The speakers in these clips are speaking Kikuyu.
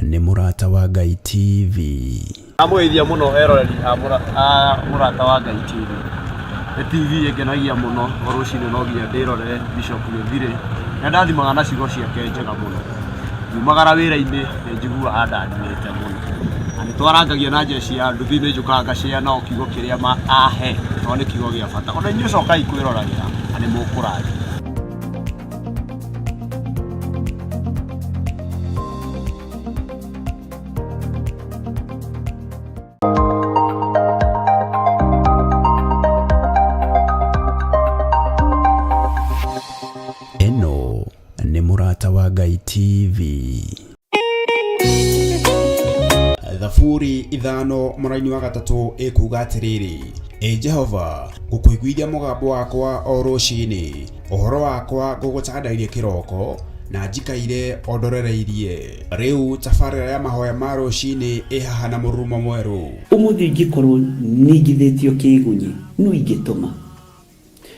nĩ Mũrata wa Ngai TV. Ndamũgeithia mũno eroreri a Mũrata wa Ngai TV. Nĩ TV ĩngenagia mũno o rũcinĩ no nginya ndĩrorere Bishop Gĩthirĩ. Nĩ andathimaga na ciugo ciake njega mũno. Ngiumagara wĩra-inĩ nĩ njiguaga andathimĩte mũno. Na nĩ twarangagia na jeshi ya nduthi nĩ njũkaga ngacĩa nao kiugo kĩrĩa ahe tondũ nĩ kiugo gĩa bata. Ona inyuĩ cokai kwĩroragĩra na nĩ mũkũrathimwo. Ĩno nĩ Mũrata wa Ngai TV. Thaburi ithano mũraini wa gatatũ ĩkuuga atĩrĩrĩ, Ĩ Jehova, ngũkũiguithia mũgambo wakwa o rũcinĩ, ũhoro wakwa ngũgũtandairie kĩroko, na njikaire o ndorereirie. Rĩu tabarĩra ya mahoya ma rũcinĩ ĩ haha na mũrurumo mwerũ. Ũmũthĩ ingĩkorwo ningithĩtio kĩĩgunyĩ, nũ ingĩtũma?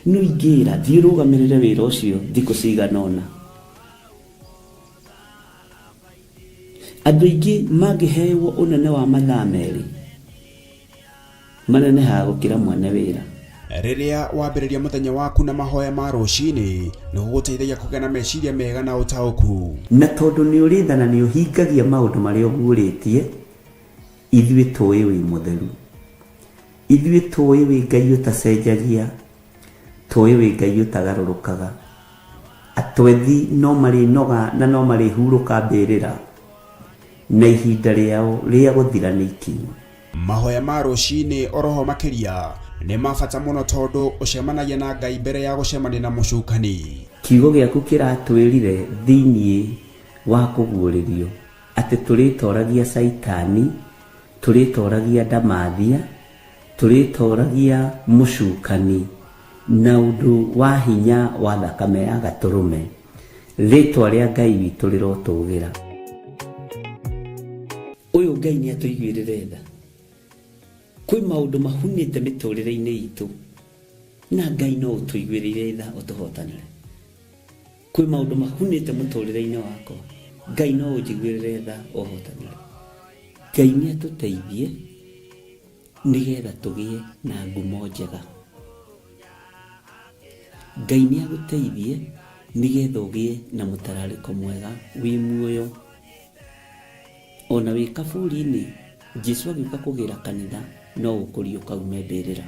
Nũ ingĩĩra, 'Thiĩ ũrũgamĩrĩre wĩra ũcio thikũ cigana ũna'? Andũ aingĩ mangĩhewo ũnene wa mathaa merĩ, manenehaga gũkĩra mwene wĩra. Rĩrĩa wambĩrĩria mũthenya waku na mahoya ma rũcinĩ, nĩ gũgũteithagia kũgĩa na meciria mega na ũtaũku. Na tondũ nĩ ũrĩ tha na nĩ ũhingagia maũndũ marĩa ũguũrĩtie, ithuĩ tũũĩ wĩ mũtheru. Ithuĩ tũũĩ wĩ Ngai ũtacenjagia, tũũĩ wĩ Ngai ũtagarũrũkaga. Atwethi no marĩnoga na no marĩhurũka mbĩrĩra, na ihinda rĩao rĩa gũthira nĩ ikinyu. Mahoya ma rũcinĩ oroho makĩria nĩ ma bata mũno tondũ ũcemanagia na Ngai mbere ya gũcemania na mũcukani. Kiugo gĩaku kĩratwĩrire thĩinĩ wa kũguũrĩrio atĩ tũrĩtoragia Caitani, tũrĩtoragia ndamathia, tũrĩtoragia mũcukani na ũndũ wa hinya wa thakame ya Gatũrũme. Rĩtwa rĩa Ngai witũ rĩrotũgĩra. Ũyũ Ngai nĩ atũiguĩrĩre tha. Kwĩ maũndũ mahunĩte mĩtũrĩre-inĩ itũ na Ngai no ũtũiguĩrĩire tha ũtũhotanĩre. Kwĩ maũndũ mahunĩte mũtũrĩre-inĩ wakwa, Ngai no ũnjiguĩrĩre tha ũhotanĩre. Ngai nĩ atũteithie nĩgetha tũgĩe na ngumo njega. Ngai nĩ agũteithie nĩgetha ũgĩe na mũtararĩko mwega wĩ muoyo. Ona wĩ kaburi-inĩ, Jesu agĩũka kũgĩra kanitha no ũkũriũka ume mbĩrĩra.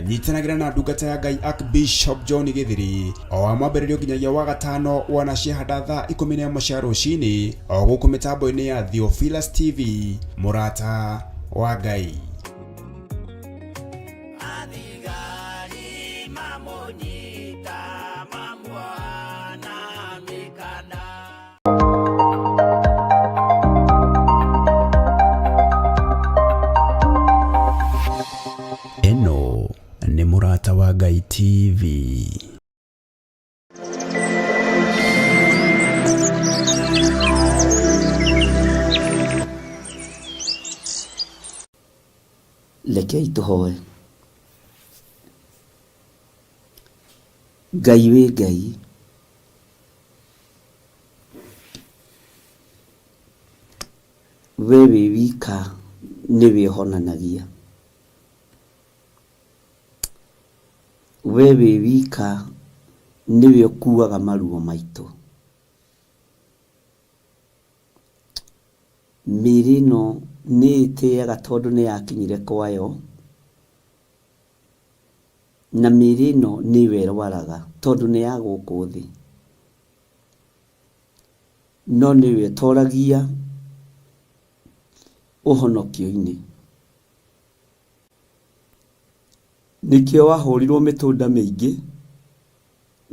Nyitanagĩra na ndungata ya Ngai Archbishop John Gĩthiri o wa mwambĩrĩrio nginyagia wa gatano wona ciahanda thaa 11 cia rũcinĩ o gũkũ mĩtambo-inĩ ya Theophilus TV mũrata wa Ngai. Athigari mamũnyita mamuoha na mĩkanda. Ĩno nĩ Mũrata wa Ngai TV. Rekei tũhoe. Ngai wĩ Ngai. We wĩ wika nĩwe ũhonanagia. We wĩ wika nĩwe ũkuaga maruo maitũ. Mĩĩrĩ ĩno nĩ ĩtĩaga tondũ nĩ yakinyire kwayo, na mĩĩrĩ ĩno nĩyo ĩrwaraga tondũ nĩ ya gũkũ thĩ. No nĩwe ũtoragia ũhonokio-inĩ. Nĩkĩo wahũrirwo mĩtũnda mĩingĩ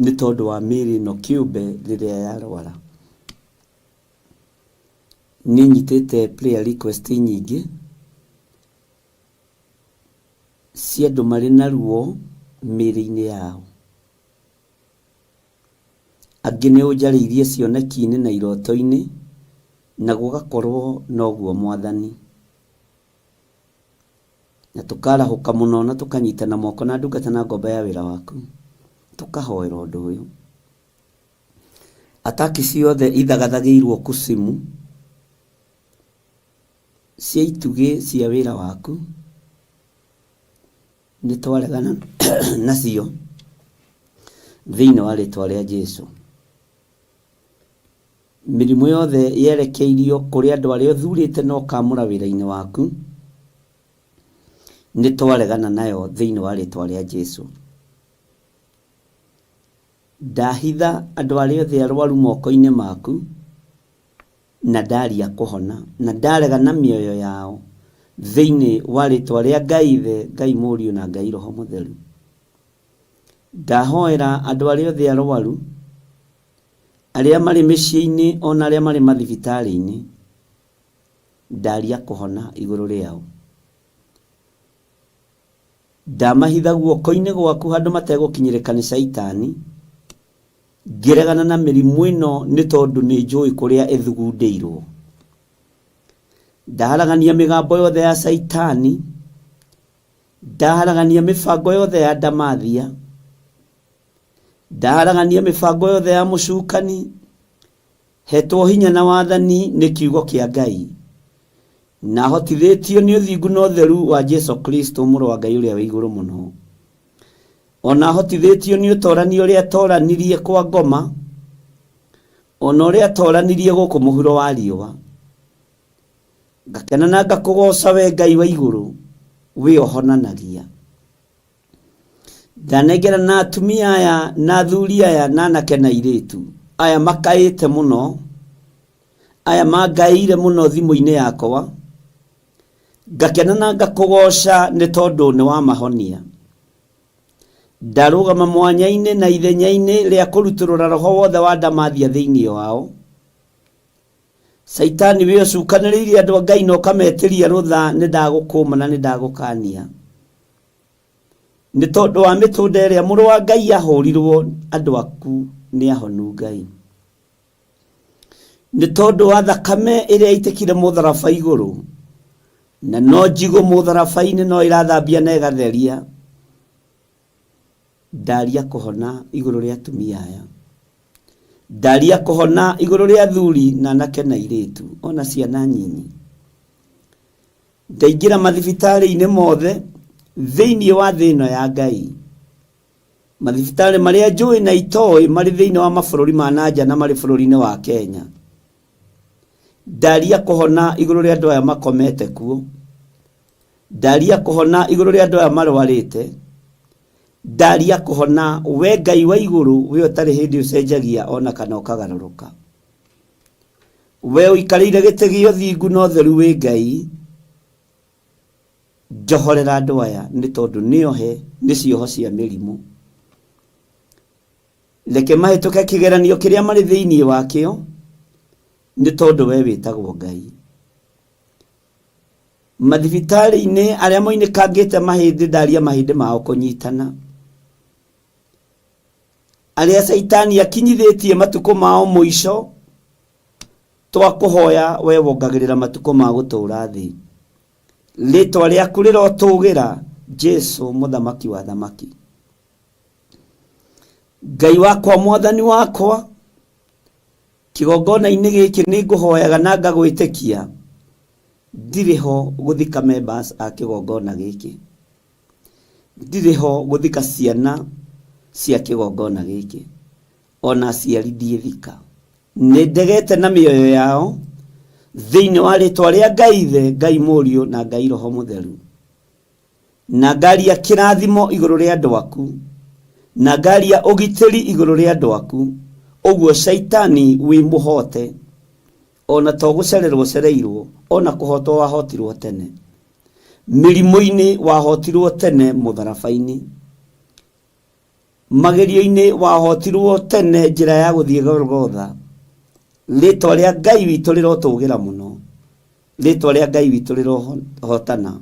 nĩ tondũ wa mĩĩrĩ ĩno kĩũmbe rĩrĩa yarwara. Nĩ nyitĩte prayer request nyingĩ cia andũ marĩ na ruo mĩĩrĩ-inĩ yao. Angĩ nĩ ũnjarĩirie cioneki-inĩ na iroto-inĩ, na gũgakorwo noguo Mwathani. Na tũkarahũka mũno na tũkanyitana moko na ndungata na ngombo ya wĩra waku, tũkahoera ũndũ ũyũ. Ataki ciothe ithagathagĩirwo kusimu. Cia itugĩ cia wĩra waku nĩ twaregana nacio thĩinĩ wa rĩtwa rĩa Jesu. Mĩrimũ yothe yerekeirio kũrĩ andũ arĩa ũthurĩte na ũkamũra wĩra-inĩ waku nĩ twaregana nayo thĩinĩ wa rĩtwa rĩa Jesu. Ndahitha andũ arĩa othe arwaru moko-inĩ maku na ndaria kũhona na ndarega na mĩoyo yao thĩinĩ wa rĩtwa rĩa Ngai Ithe, Ngai Mũriũ na Ngai Roho Mũtheru. Ndahoera andũ arĩa othe arwaru, arĩa marĩ mĩciĩ-inĩ ona arĩa marĩ mathibitarĩ-inĩ, ndaria kũhona igũrũ rĩao. Ndamahitha guoko-inĩ gwaku handũ mategũkinyĩrĩka nĩ Caitani, ngĩregana na mĩrimũ ĩno nĩ tondũ nĩ njũĩ kũrĩa ĩthugundĩirwo. Ndaharagania mĩgambo yothe ya Caitani, ndaharagania mĩbango yothe ya ndamathia, ndaharagania mĩbango yothe ya mũcukani, hetwo hinya na wathani nĩ kiugo kĩa Ngai, na hotithĩtio nĩ ũthingu na ũtheru wa Jesu Kristo mũrũ wa Ngai ũrĩa wĩ igũrũ mũno. Ona hotithĩtio nĩ ũtorani ũrĩa atoranirie kwa ngoma, ona ũrĩa atoranirie gũkũ mũhuro wa riũa. Ngakena na ngakũgooca we Ngai wa igũrũ, wĩ ũhonanagia. Ndanengera na atumia aya na athuri aya na anake na airĩtu aya makaĩte mũno, aya mangaĩire mũno thimũ-inĩ yakwa. Ngakena na ngakũgooca nĩ tondũ nĩ wamahonia. Ndarũgama mwanya-inĩ na ithenya-inĩ rĩa kũrutũrũra roho wothe wa ndamathia thĩinĩ wao. Caitani wĩ ũcukanĩrĩirie andũ a Ngai na ũkametĩria rũtha, nĩ ndagũkũma na nĩ ndagũkania. Nĩ tondũ wa mĩtũnda ĩrĩa mũrũ wa Ngai ahũrirwo, andũ aku nĩ ahonu Ngai. Nĩ tondũ wa thakame ĩrĩa ĩitĩkire mũtharaba igũrũ, na no njigũ mũtharaba-inĩ no ĩrathambia na ĩgatheria. Ndaria kũhona igũrũ rĩa atumia aya. Ndaria kũhona igũrũ rĩa athuri na anake na airĩtu, ona ciana nyinyi. Ndaingĩra mathibitarĩ-inĩ mothe thĩinĩ wa thĩ ĩno ya Ngai. Mathibitarĩ marĩa njũĩ na itoĩ marĩ thĩinĩ wa mabũrũri ma na nja na marĩ bũrũri-inĩ wa Kenya. Ndaria kũhona igũrũ rĩa andũ aya makomete kuo. Ndaria kũhona igũrũ rĩa andũ aya marwarĩte. Ndaria kũhona we Ngai wa igũrũ, we ũtarĩ hĩndĩ ũcenjagia ona kana ũkagarũrũka. We ũikarĩire gĩtĩ gĩa ũthingu na ũtheru wĩ Ngai, njohorera andũ aya nĩ tondũ nĩohe nĩ cioho cia mĩrimũ. Reke mahĩtũke kĩgeranio kĩrĩa marĩ thĩinĩ wakĩo, nĩ tondũ we wĩtagwo Ngai. Mathibitarĩ-inĩ arĩa moinĩkangĩte mahĩndĩ, ndaria mahĩndĩ mao kũnyitana. Arĩa Caitani akinyithĩtie matukũ mao mũico, twakũhoya we wongagĩrĩra matukũ ma gũtũũra thĩ. Rĩtwa rĩaku rĩrotũgĩra, Jesu mũthamaki wa thamaki. Ngai wakwa, mwathani wakwa, kĩgongona-inĩ gĩkĩ nĩ ngũhoyaga na ngagwĩtĩkia, ndirĩ ho gũthika members a kĩgongona gĩkĩ. Ndirĩ ho gũthika ciana cia kĩgongona gĩkĩ. Ona aciari ndiĩthika. Nĩ ndegete na mĩoyo yao thĩinĩ wa rĩtwa rĩa Ngai Ithe, Ngai Mũriũ na Ngai Roho Mũtheru. Na ngaria kĩrathimo igũrũ rĩa andũ aku, na ngaria ũgitĩri igũrũ rĩa andũ aku, ũguo Shaitani wĩ mũhote, ona to gũcererwo ũcereirwo, ona kũhotwo wahotirwo tene. Mĩrimũ-inĩ wahotirwo tene mũtharaba-inĩ. Magerio-inĩ wahotirwo tene njĩra ya gũthiĩ Golgotha. Rĩtwa rĩa Ngai witũ rĩrotũgĩra mũno. Rĩtwa rĩa Ngai witũ rĩrohotana.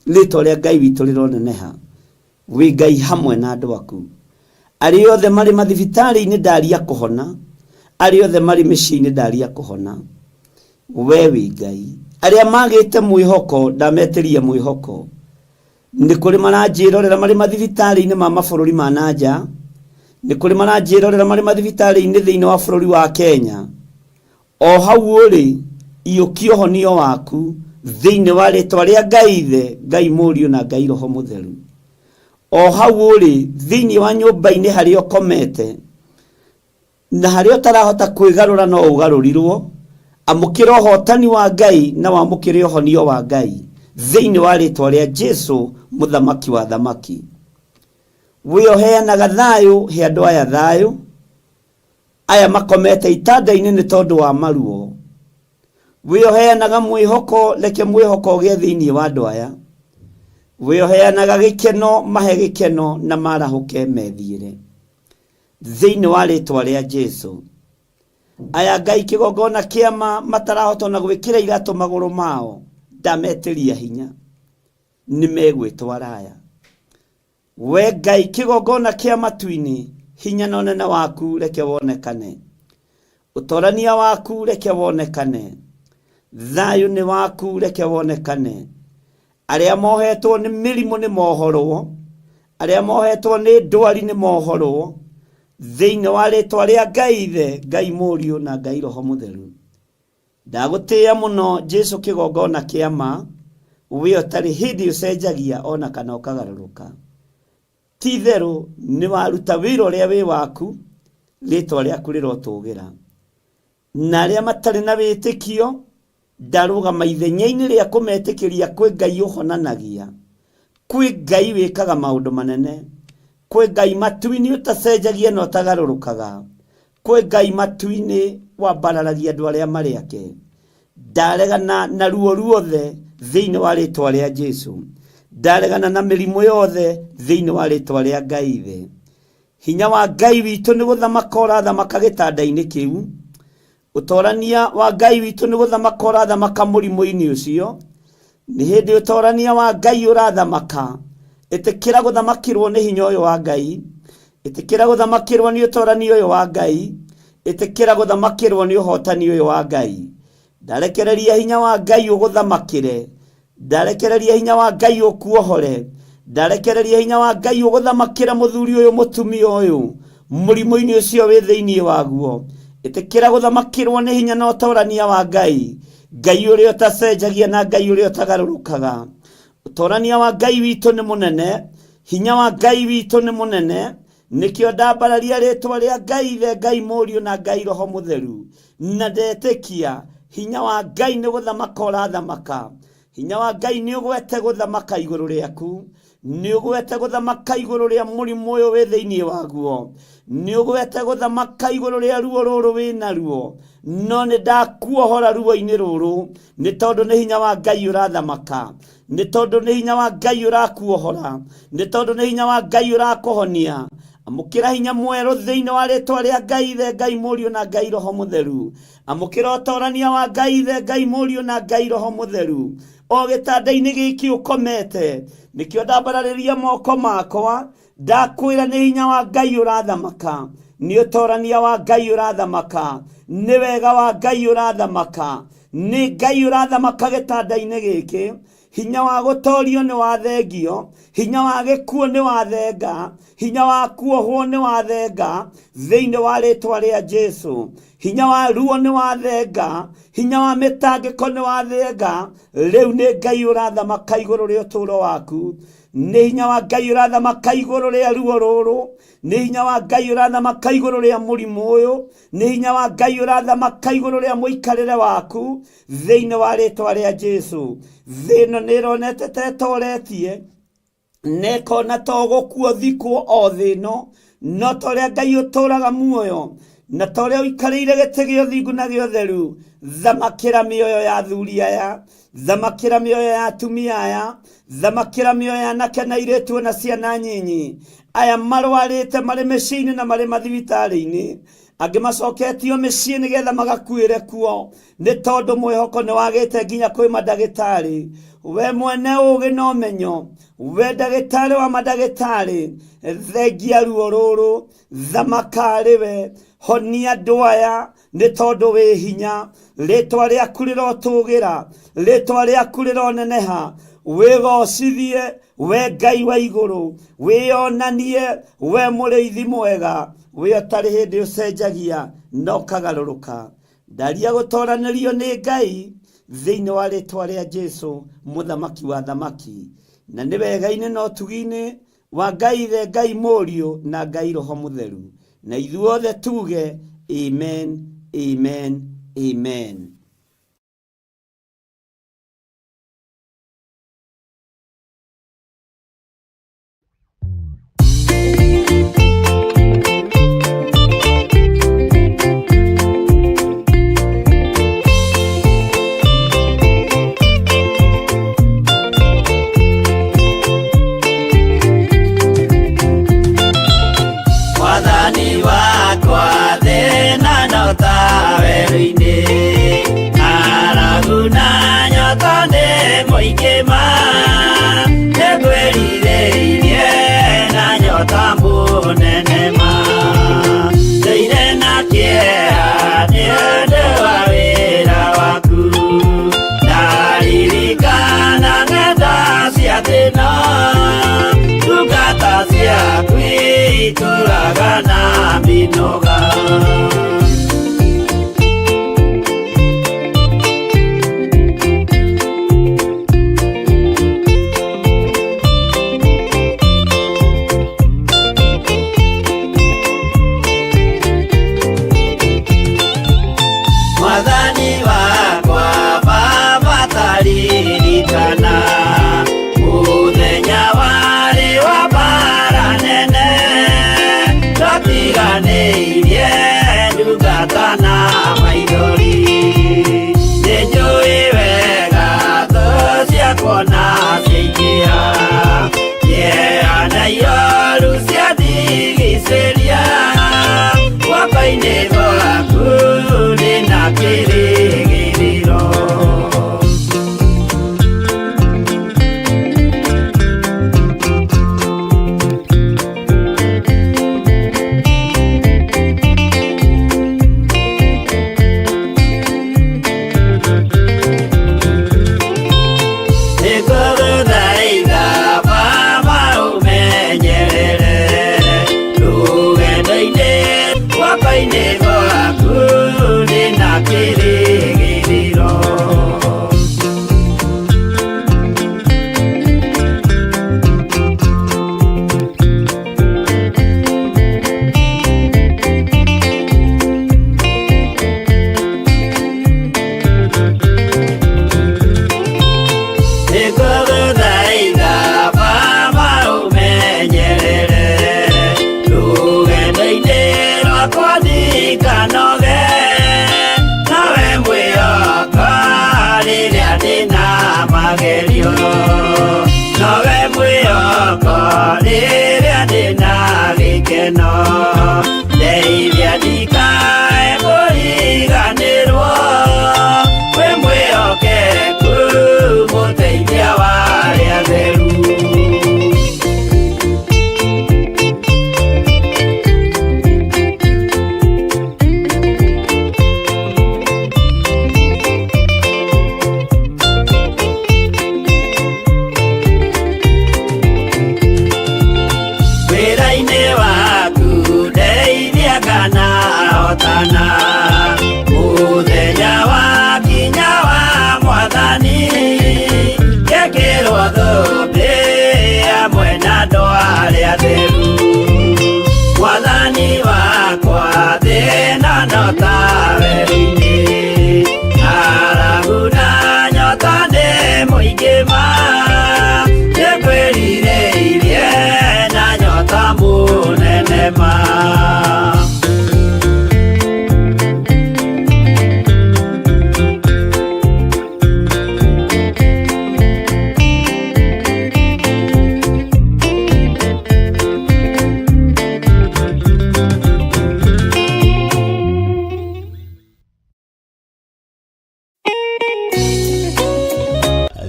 Rĩtwa rĩa Ngai witũ rĩroneneha. Wĩ Ngai hamwe na andũ aku. Arĩa othe marĩ mathibitarĩ-inĩ ndaria kũhona. Arĩa othe marĩ mĩciĩ-inĩ ndaria kũhona. We wĩ Ngai. Arĩa magĩte mwĩhoko ndametĩria mwĩhoko. Nĩ kũrĩ maranjĩrorera marĩ mathibitarĩ-inĩ ma mabũrũri ma na nja. Nĩ kũrĩ maranjĩrorera marĩ mathibitarĩ-inĩ thĩinĩ wa bũrũri wa Kenya. O hau ũrĩ, iyũkia ũhonio waku Thĩinĩ wa rĩtwa rĩa Ngai Ithe, Ngai Mũriũ na Ngai Roho Mũtheru. O hau ũrĩ thĩinĩ wa nyũmba-inĩ harĩa ũkomete na harĩa ũtarahota kwĩgarũra no ũgarũrirwo, amũkĩra ũhotani wa Ngai na wamũkĩre ũhonio wa Ngai thĩinĩ wa rĩtwa rĩa Jesu mũthamaki wa thamaki. We ũheanaga thayũ, he andũ aya thayũ, aya makomete itanda-inĩ nĩ tondũ wa maruo. We ũheanaga mwĩhoko, reke mwĩhoko ũgĩe thĩinĩ wa andũ aya. We ũheanaga gĩkeno, mahe gĩkeno na marahũke methiĩre thĩinĩ wa rĩtwa rĩa Jesu. Aya Ngai kĩgongona kĩama matarahota ona gwĩkĩra iratũ magũrũ mao, ndametĩria hinya, nĩ megwĩtwara aya. We Ngai kĩgongona kĩa matu-inĩ, hinya na ũnene waku reke wonekane, ũtorania waku reke wonekane, thayũ nĩ waku reke wonekane. Arĩa mohetwo nĩ mĩrimũ nĩ mohorwo, arĩa mohetwo nĩ ndwari nĩ mohorwo, thĩinĩ wa rĩtwa rĩa Ngai Ithe, Ngai Mũriũ na Ngai Roho Mũtheru. Ndagũtĩĩa mũno Jesu kĩgongona kĩa ma, we ũtarĩ hĩndĩ ũcenjagia ona kana ũkagarũrũka. Ti itherũ nĩ waruta wĩra ũrĩa wĩ waku, rĩtwa rĩaku rĩrotũgĩra. Na arĩa matarĩ na wĩtĩkio, ndarũgama ithenya-inĩ rĩa kũmetĩkĩria kwĩ Ngai ũhonanagia, kwĩ Ngai wĩkaga maũndũ manene, kwĩ Ngai matu-inĩ ũtacenjagia na ũtagarũrũkaga, kwĩ Ngai matu-inĩ wambararagia andũ arĩa marĩ ake. Ndaregana na ruo ruothe thĩinĩ wa rĩtwa rĩa Jesu. Ndaregana na mĩrimũ yothe thĩinĩ wa rĩtwa rĩa Ngai Ithe. Hinya wa Ngai witũ nĩ gũthamaka ũrathamaka gĩtanda-inĩ kĩu. Ũtorania wa Ngai witũ nĩ gũthamaka ũrathamaka mũrimũ-inĩ ũcio. Nĩ hĩndĩ ũtorania wa Ngai ũrathamaka. Ĩtĩkĩra gũthamakĩrwo nĩ hinya ũyũ wa Ngai. Ĩtĩkĩra gũthamakĩrwo nĩ ũtorania ũyũ wa Ngai. Ĩtĩkĩra gũthamakĩrwo nĩ ũhotani ũyũ wa Ngai. Ndarekereria hinya wa Ngai ũgũthamakĩre. Ndarekereria hinya wa Ngai ũkuohore. Ndarekereria hinya wa Ngai ũgũthamakĩre mũthuri ũyũ mũtumia ũyũ mũrimũ-inĩ ũcio wĩ thĩinĩ waguo. Ĩtĩkĩra gũthamakĩrwo nĩ hinya na ũtorania wa Ngai. Ngai ũrĩa ũtacenjagia na Ngai ũrĩa ũtagarũrũkaga. Ũtorania wa Ngai witũ nĩ mũnene, hinya wa Ngai witũ nĩ mũnene. Nĩkĩo ndambararia rĩtwa rĩa Ngai Ithe, Ngai Mũriũ na Ngai Roho Mũtheru, na ndetĩkia hinya wa Ngai nĩ gũthamaka ũrathamaka. Hinya wa Ngai nĩ ũgwete gũthamaka igũrũ rĩaku, nĩ ũgwete gũthamaka igũrũ rĩa mũrimũ ũyũ wĩ thĩinĩ waguo, nĩ ũgwete gũthamaka igũrũ rĩa ruo rũrũ wĩ naruo. No nĩ ndakuohora ruo-inĩ rũrũ, nĩ tondũ nĩ hinya wa Ngai ũrathamaka, nĩ tondũ nĩ hinya wa Ngai ũrakuohora, nĩ tondũ nĩ hinya wa Ngai ũrakũhonia. Amũkĩra hinya mwerũ thĩinĩ wa rĩtwa rĩa Ngai Ithe, Ngai Mũriũ na Ngai Roho Mũtheru. Amũkĩra ũtorania wa Ngai Ithe, Ngai Mũriũ na Ngai Roho Mũtheru. O gĩtanda-inĩ gĩkĩ ũkomete, nĩkĩo ndambararĩria moko makwa, ndakwĩra nĩ hinya wa Ngai ũrathamaka, nĩ ũtorania wa Ngai ũrathamaka, nĩ wega wa Ngai ũrathamaka, nĩ Ngai ũrathamaka gĩtanda-inĩ gĩkĩ. Hinya wa gũtorio nĩ wathengio, hinya wa gĩkuũ nĩ wathenga, hinya wa kuohwo nĩ wathenga thĩinĩ wa rĩtwa rĩa Jesu. Hinya wa ruo nĩ wathenga, hinya wa mĩtangĩko nĩ wathenga. Rĩu nĩ Ngai ũrathamaka igũrũ rĩa ũtũũro waku, nĩ hinya wa Ngai ũrathamaka igũrũ rĩa ruo rũrũ, nĩ hinya wa Ngai ũrathamaka igũrũ rĩa mũrimũ ũyũ, nĩ hinya wa Ngai ũrathamaka igũrũ rĩa mũikarĩre waku thĩinĩ wa rĩtwa rĩa Jesu. Thĩ ĩno nĩ ĩronete ta ĩtoretie, na ĩkona ta ũgũkua ũthikwo o thĩ ĩno, no ta ũrĩa Ngai ũtũũraga muoyo na ta ũrĩa ũikarĩire gĩtĩ gĩa ũthingu na gĩa ũtheru, thamakĩra mĩoyo ya athuri aya, thamakĩra mĩoyo ya atumia aya, thamakĩra mĩoyo ya anake na airĩtu na ciana nyinyi, aya marwarĩte marĩ mĩciĩ-inĩ na marĩ mathibitarĩ-inĩ, angĩ macoketio mĩciĩ nĩgetha magakuĩre kuo, nĩ tondũ mwĩhoko nĩ wagĩte nginya kwĩ mandagĩtarĩ. We mwene ũũgĩ na ũmenyo, we ndagĩtarĩ wa mandagĩtarĩ, thengia ruo rũrũ, thamaka arĩ we, honia andũ aya nĩ tondũ wĩ hinya. Rĩtwa rĩaku rĩrotũgĩra, rĩtwa rĩaku rĩroneneha, wĩgocithie we Ngai wa igũrũ, wĩyonanie we mũrĩithi mwega, we ũtarĩ hĩndĩ ũcenjagia na ũkagarũrũka. Ndaria gũtoranĩrio nĩ Ngai Thĩinĩ wa rĩtwa rĩa Jesu mũthamaki wa thamaki, na nĩ wega-inĩ na ũtugi-inĩ wa Ngai Ithe, Ngai Mũriũ na Ngai Roho Mũtheru, na ithuothe tuge amen, amen, amen. Mwathani wakwa thĩna no ta werũ-inĩ ng'aragu na nyota nĩ mũingĩ ma nĩngwĩrirĩirie na nyota mũnene ma ndũire na kĩeha nĩ ũndũ wa wĩra waku ndaririkana ng'enda cia thĩna ndungata ciaku itũraga na mĩnoga. Mwathani wakwa Baba taririkana mũthenya warĩ wa mbara nene twatiganĩirie ndungata na maithori nĩnjũĩ wega thũ ciakwa na ciaingĩha kĩeha na ioru ciandigicĩria guoko-inĩ gwaku ndĩna kĩrĩgĩrĩro. Nĩngũgũthaitha Baba ũmenyerere rũgendo-inĩ guoko-inĩ gwaku ndĩna kĩrĩgĩrĩro. Nĩngũgũthaitha Baba ũmenyerere rũgendo-inĩ rwakwa ndikanoge nawe mwĩhoka rĩrĩa ndĩna magerio nowe mwĩhoko rĩrĩa ndĩna gĩkeno ndeithia ndikae kũriganĩrwo wĩ mwĩhokeku mũteithia wa arĩa atheru. Wĩra-inĩ waku ndeithia kana hotana mũthenya wa kinya wa mwathani ngekĩrwo thũmbĩ hamwe na andũ arĩa atheru mwathani wakwa thĩna no ta werũ-inĩ ng'aragu na nyota nĩ mũingĩ ma nĩngwĩrirĩirie na nyota mũnene ma.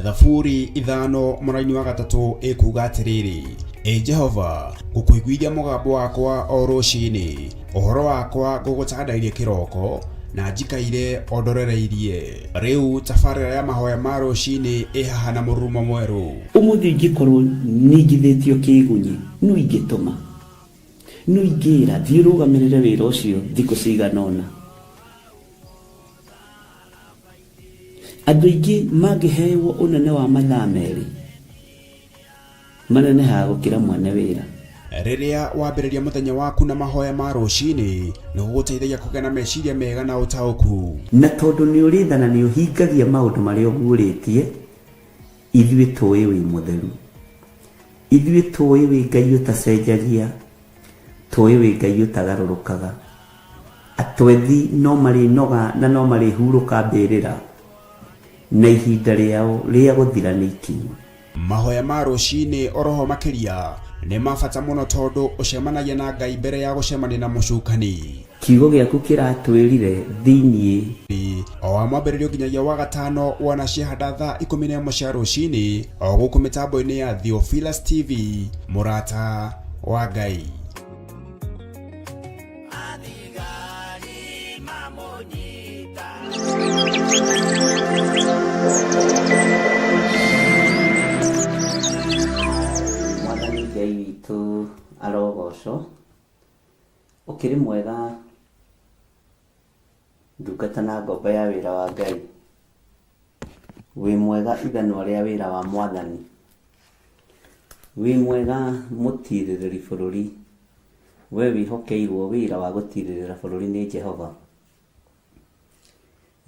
Thaburi ithano mũraini wa gatatũ ĩkuga atĩrĩrĩ, Ĩ Jehova, ngũkũiguithia mũgambo wakwa o rũcinĩ, ũhoro wakwa ngũgũtandairie kĩroko, na njikaire o ndorereirie. Rĩu tabarĩra ya mahoya ma rũcinĩ ĩ haha na mũrurumo mwerũ. Ũmũthĩ ingĩkorwo ningithĩtio kĩgunyi no ingĩtũma no ingĩra thiĩ ũrũgamĩrĩre wĩra ũcio thikũ cigana ũna. Andũ aingĩ mangĩhewo ũnene wa mathaa merĩ, manenehaga gũkĩra mwene wĩra. Rĩrĩa wambĩrĩria mũthenya waku na mahoya ma rũcinĩ, nĩ gũgũteithagia kũgĩa na meciria mega na ũtaũku. Na tondũ nĩ ũrĩ tha na nĩ ũhingagia maũndũ marĩa ũguũrĩtie, ithuĩ tũĩ wĩ mũtheru. Ithuĩ tũĩ wĩ Ngai ũtacenjagia, tũĩ wĩ Ngai ũtagarũrũkaga. Atwethi no marĩnoga na no marĩhurũka mbĩrĩra, na ihinda rĩao rĩa gũthira nĩ ikinyu. Mahoya ma rũcinĩ oroho makĩria nĩ ma bata mũno tondũ ũcemanagia na Ngai mbere ya gũcemania na mũcukani. Kiugo gĩaku kĩratwĩrire thĩinĩ. O wa mwambĩrĩrio nginyagia wa gatano wona ciahanda thaa 11 cia rũcinĩ o gũkũ mĩtambo-inĩ ya Theophilus TV, mũrata wa Ngai. Athigari mamũnyita. Mwathani Ngai witũ arogocwo. Ũkĩrĩ mwega ndungata na ngombo ya wĩra wa Ngai. Wĩ mwega ithanwa rĩa wĩra wa Mwathani. Wĩ mwega mũtirĩrĩri bũrũri. We wĩhokeirwo wĩra wa gũtirĩrĩra bũrũri nĩ Jehova.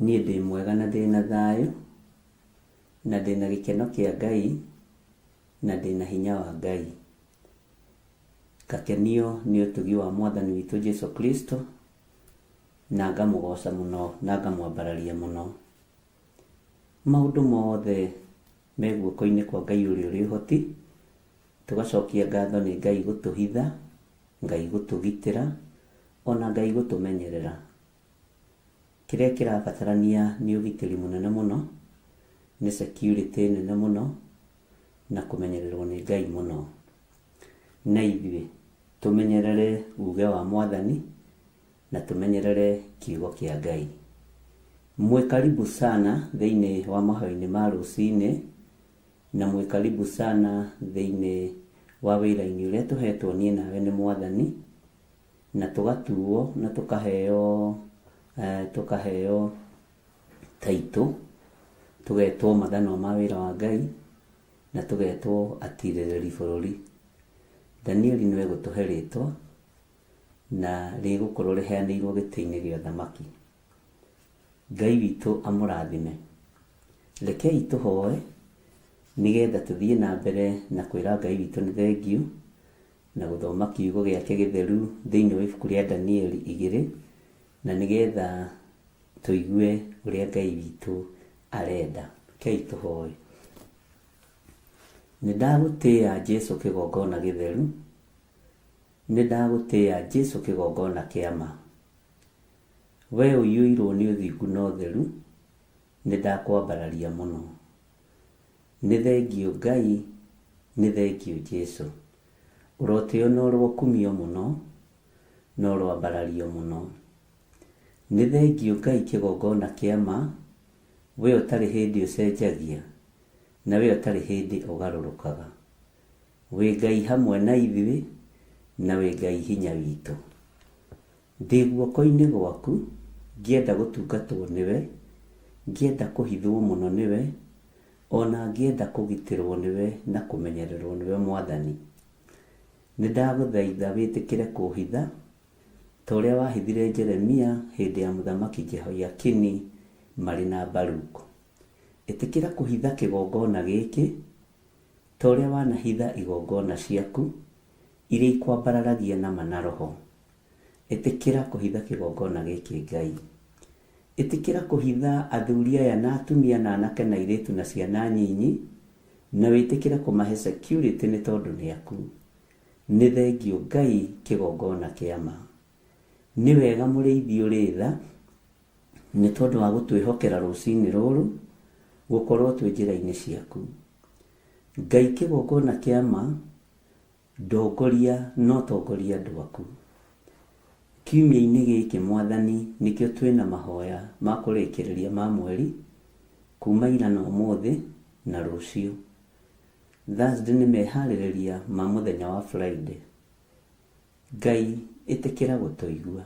Niĩ ndĩ mwega na ndĩna thayũ, na ndĩna gĩkeno kĩa Ngai, na ndĩna hinya wa Ngai. Ngakenio nĩ ũtugi wa Mwathani witũ Jesu Kristo, na ngamũgoca mũno na ngamwambararia mũno. Maũndũ mothe me guoko-inĩ kwa Ngai ũrĩa ũrĩ ũhoti, tũgacokia ngatho nĩ Ngai gũtũhitha, Ngai gũtũgitĩra, ona Ngai gũtũmenyerera. Kĩrĩa kĩrabatarania nĩ ũgitĩri mũnene mũno, nĩ security nene mũno, na kũmenyererwo nĩ Ngai mũno. Na ithuĩ tũmenyerere uge wa Mwathani, na tũmenyerere kiugo kĩa Ngai. Mwĩ karibu sana thĩinĩ wa mahoya-inĩ ma rũcinĩ, na mwĩ karibu sana thĩinĩ wa wĩra-inĩ ũrĩa tũhetwo niĩ nawe nĩ Mwathani, na tũgatuo na tũkaheo tũkaheo taitũ, tũgetwo mathanwa ma wĩra wa Ngai, na tũgetwo atirĩrĩri bũrũri. Danieli nĩwe gũtũhe rĩtwa, na rĩgũkorwo rĩheanĩirwo gĩtĩ-inĩ gĩa ũthamaki. Ngai witũ amũrathime. Rekei tũhoe nĩgetha tũthiĩ na mbere na kwĩra Ngai witũ nĩ thengiũ na gũthoma kiugo gĩake gĩtheru thĩinĩ wa ibuku rĩa Danieli 2 na nĩgetha tũigue ũrĩa Ngai witũ arenda. Rekei tũhoe. Nĩ ndagũtĩĩa Jesu kĩgongona gĩtheru, nĩ ndagũtĩĩa Jesu kĩgongona kĩa ma. We ũiyũirwo nĩ ũthingu na ũtheru, nĩ ndakwambararia mũno. Nĩ thengiũ Ngai, nĩ thengiũ Jesu. Ũrotĩo na ũrokumio mũno, na ũroambarario mũno. Nĩ thengiũ Ngai kĩgongona kĩa ma, we ũtarĩ hĩndĩ ũcenjagia, na we ũtarĩ hĩndĩ ũgarũrũkaga. Wĩ Ngai hamwe na ithuĩ, na wĩ Ngai hinya witũ. Ndĩ guoko-inĩ gwaku, ngĩenda gũtungatwo nĩwe, ngĩenda kũhithwo mũno nĩwe, ona ngĩenda kũgitĩrwo nĩwe na kũmenyererwo nĩwe Mwathani. Nĩ ndagũthaitha wĩtĩkĩre kũhitha, ta ũrĩa wahithire Jeremia hĩndĩ ya mũthamaki Jehoiakini marĩ na Baruku. Ĩtĩkĩra kũhitha kĩgongona gĩkĩ, ta ũrĩa wanahitha igongona ciaku, iria ikwambararagia na ma na roho. Ĩtĩkĩra kũhitha kĩgongona gĩkĩ Ngai. Ĩtĩkĩra kũhitha athuri aya na atumia na anake na airĩtu na ciana nyinyi, na wĩtĩkĩre kũmahe security nĩ tondũ nĩ aku. Nĩ thengiũ Ngai kĩgongona kĩa ma. Nĩ wega mũrĩithi ũrĩ tha, nĩ tondũ wa gũtwĩhokera rũcinĩ rũrũ, gũkorwo twĩ njĩra-inĩ ciaku. Ngai kĩgongona kĩa ma, ndongoria na ũtongorie andũ aku. Kiumia-inĩ gĩkĩ Mwathani nĩkĩo twĩna mahoya ma kũrĩkĩrĩria ma mweri, kuma ira na ũmũthĩ na rũciũ. Thursday nĩ meharĩrĩria ma mũthenya wa Friday. Ngai ĩtĩkĩra gũtũigua.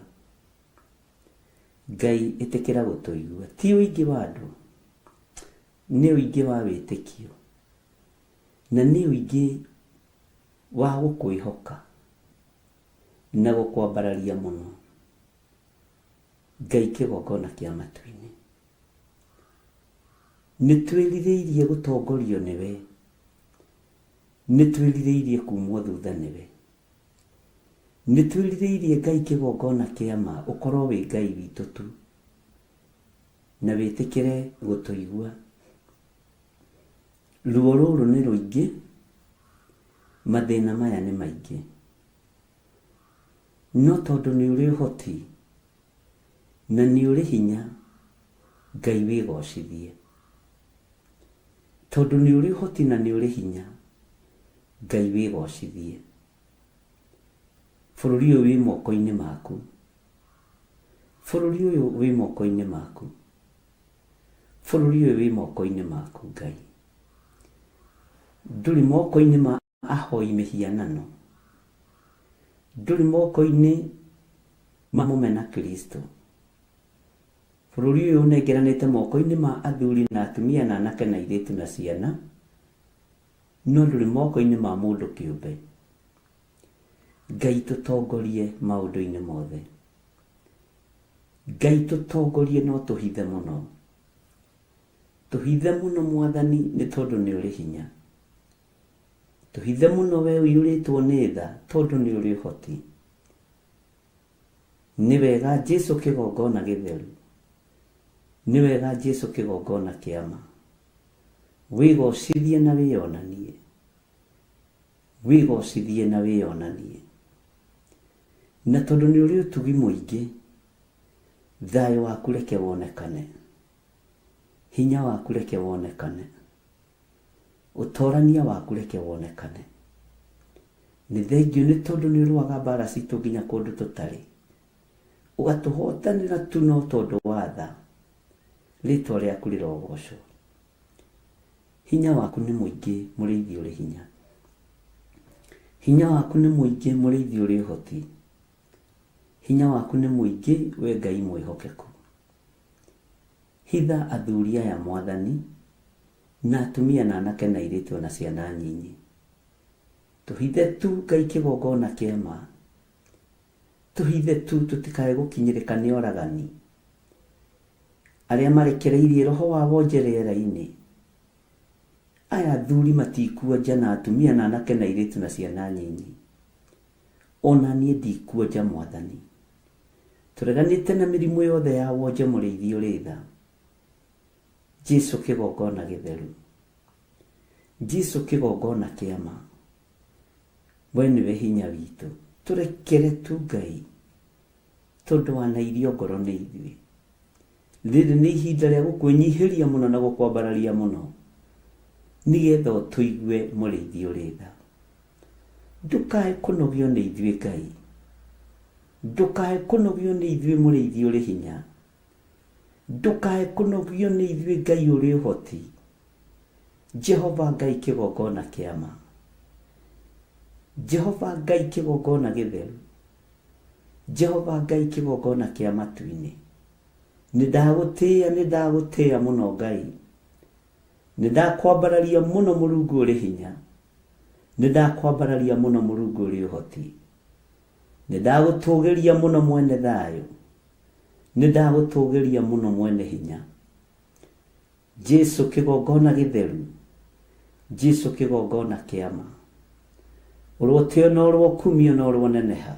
Ngai ĩtĩkĩra gũtũigua. Ti ũingĩ wa andũ. Nĩ ũingĩ wa wĩtĩkio na nĩ ũingĩ wa gũkwĩhoka na gũkwambararia mũno. Ngai kĩgongona kĩa matu-inĩ. Nĩ twĩrirĩirie gũtongorio nĩwe, nĩ twĩrirĩirie kumwo thutha nĩwe. Nĩ twĩrirĩirie Ngai kĩgongona kĩa ma ũkorwo wĩ Ngai witũ tu na wĩtĩkĩre gũtũigua. Ruo rũrũ nĩ rũingĩ, mathĩna maya nĩ maingĩ. No tondũ nĩ ũrĩ ũhoti na nĩ ũrĩ hinya, Ngai wĩgocithie. Tondũ nĩ ũrĩ ũhoti na nĩ ũrĩ hinya, Ngai wĩgocithie. Bũrũri ũyũ wĩ moko-inĩ maku. Bũrũri ũyũ wĩ moko-inĩ maku. Bũrũri ũyũ wĩ moko-inĩ maku Ngai. Ndũrĩ moko-inĩ ma ahoi mĩhianano. Ndũrĩ moko-inĩ ma mũmena Kristo. Bũrũri ũyũ ũnengeranĩte moko-inĩ ma athuri na atumia na anake na airĩtu na ciana, no ndũrĩ moko-inĩ ma mũndũ kĩũmbe. Ngai tũtongorie maũndũ-inĩ mothe. Ngai tũtongorie no tũhithe mũno. Tũhithe mũno Mwathani nĩ tondũ nĩ ũrĩ hinya. Tũhithe mũno we ũiyũrĩtwo nĩ tha tondũ nĩ ũrĩ ũhoti. Nĩ wega Jesu kĩgongona gĩtheru. Nĩ wega Jesu kĩgongona kĩa ma. Wĩgocithie na wĩyonanie. Wĩgocithie na wĩyonanie. Na tondũ nĩ ũrĩ ũtugi mũingĩ, thayũ waku reke wonekane. Hinya waku reke wonekane. Ũtorania waku reke wonekane. Nĩ thengiũ nĩ tondũ nĩ ũrũaga mbara citũ nginya kũndũ tũtarĩ. Ũgatũhotanĩra tu no tondũ wa tha. Rĩtwa rĩaku rĩrogocwo. Hinya waku nĩ mũingĩ mũrĩithi ũrĩ hinya. Hinya waku nĩ mũingĩ mũrĩithi ũrĩ ũhoti. Hinya waku nĩ mũingĩ we Ngai mwĩhokeku. Hitha athuri aya Mwathani, na atumia na anake na airĩtu ona ciana nyinyi. Tũhithe tu Ngai kĩgongona kĩa ma. Tũhithe tu tũtikae gũkinyĩrĩka nĩ oragani. Arĩa marekereirie roho wa wonje rĩera-inĩ. Aya athuri matikuonja na atumia na anake na airĩtu na ciana nyinyi. Ona niĩ ndikuonja Mwathani. Tũreganĩte na mĩrimũ yothe ya wonje mũrĩithi ũrĩ tha. Jesu kĩgongona gĩtheru. Jesu kĩgongona kĩa ma. We nĩwe hinya witũ. Tũrekere tu Ngai tondũ wanairio ngoro nĩ ithuĩ. Rĩrĩ nĩ ihinda rĩa gũkwĩnyihĩria mũno na gũkwambararia mũno nĩgetha ũtũigue mũrĩithi ũrĩ tha. Ndũkae kũnogio nĩ ithuĩ Ngai. Ndũkae kũnogio nĩ ithuĩ mũrĩithi ũrĩ hinya. Ndũkae kũnogio nĩ ithuĩ Ngai ũrĩ ũhoti. Jehova Ngai kĩgongona kĩa ma. Jehova Ngai kĩgongona gĩtheru. Jehova Ngai kĩgongona kĩa matu-inĩ. Nĩ ndagũtĩĩa, nĩ ndagũtĩĩa mũno Ngai. Nĩ ndakwambararia mũno Mũrungu ũrĩ hinya. Nĩ ndakwambararia mũno Mũrungu ũrĩ ũhoti. Nĩ ndagũtũgĩria mũno mwene thayũ. Nĩ ndagũtũgĩria mũno mwene hinya. Jesu kĩgongona gĩtheru. Jesu kĩgongona kĩa ma. Ũrotĩo na ũrokumio na ũroneneha.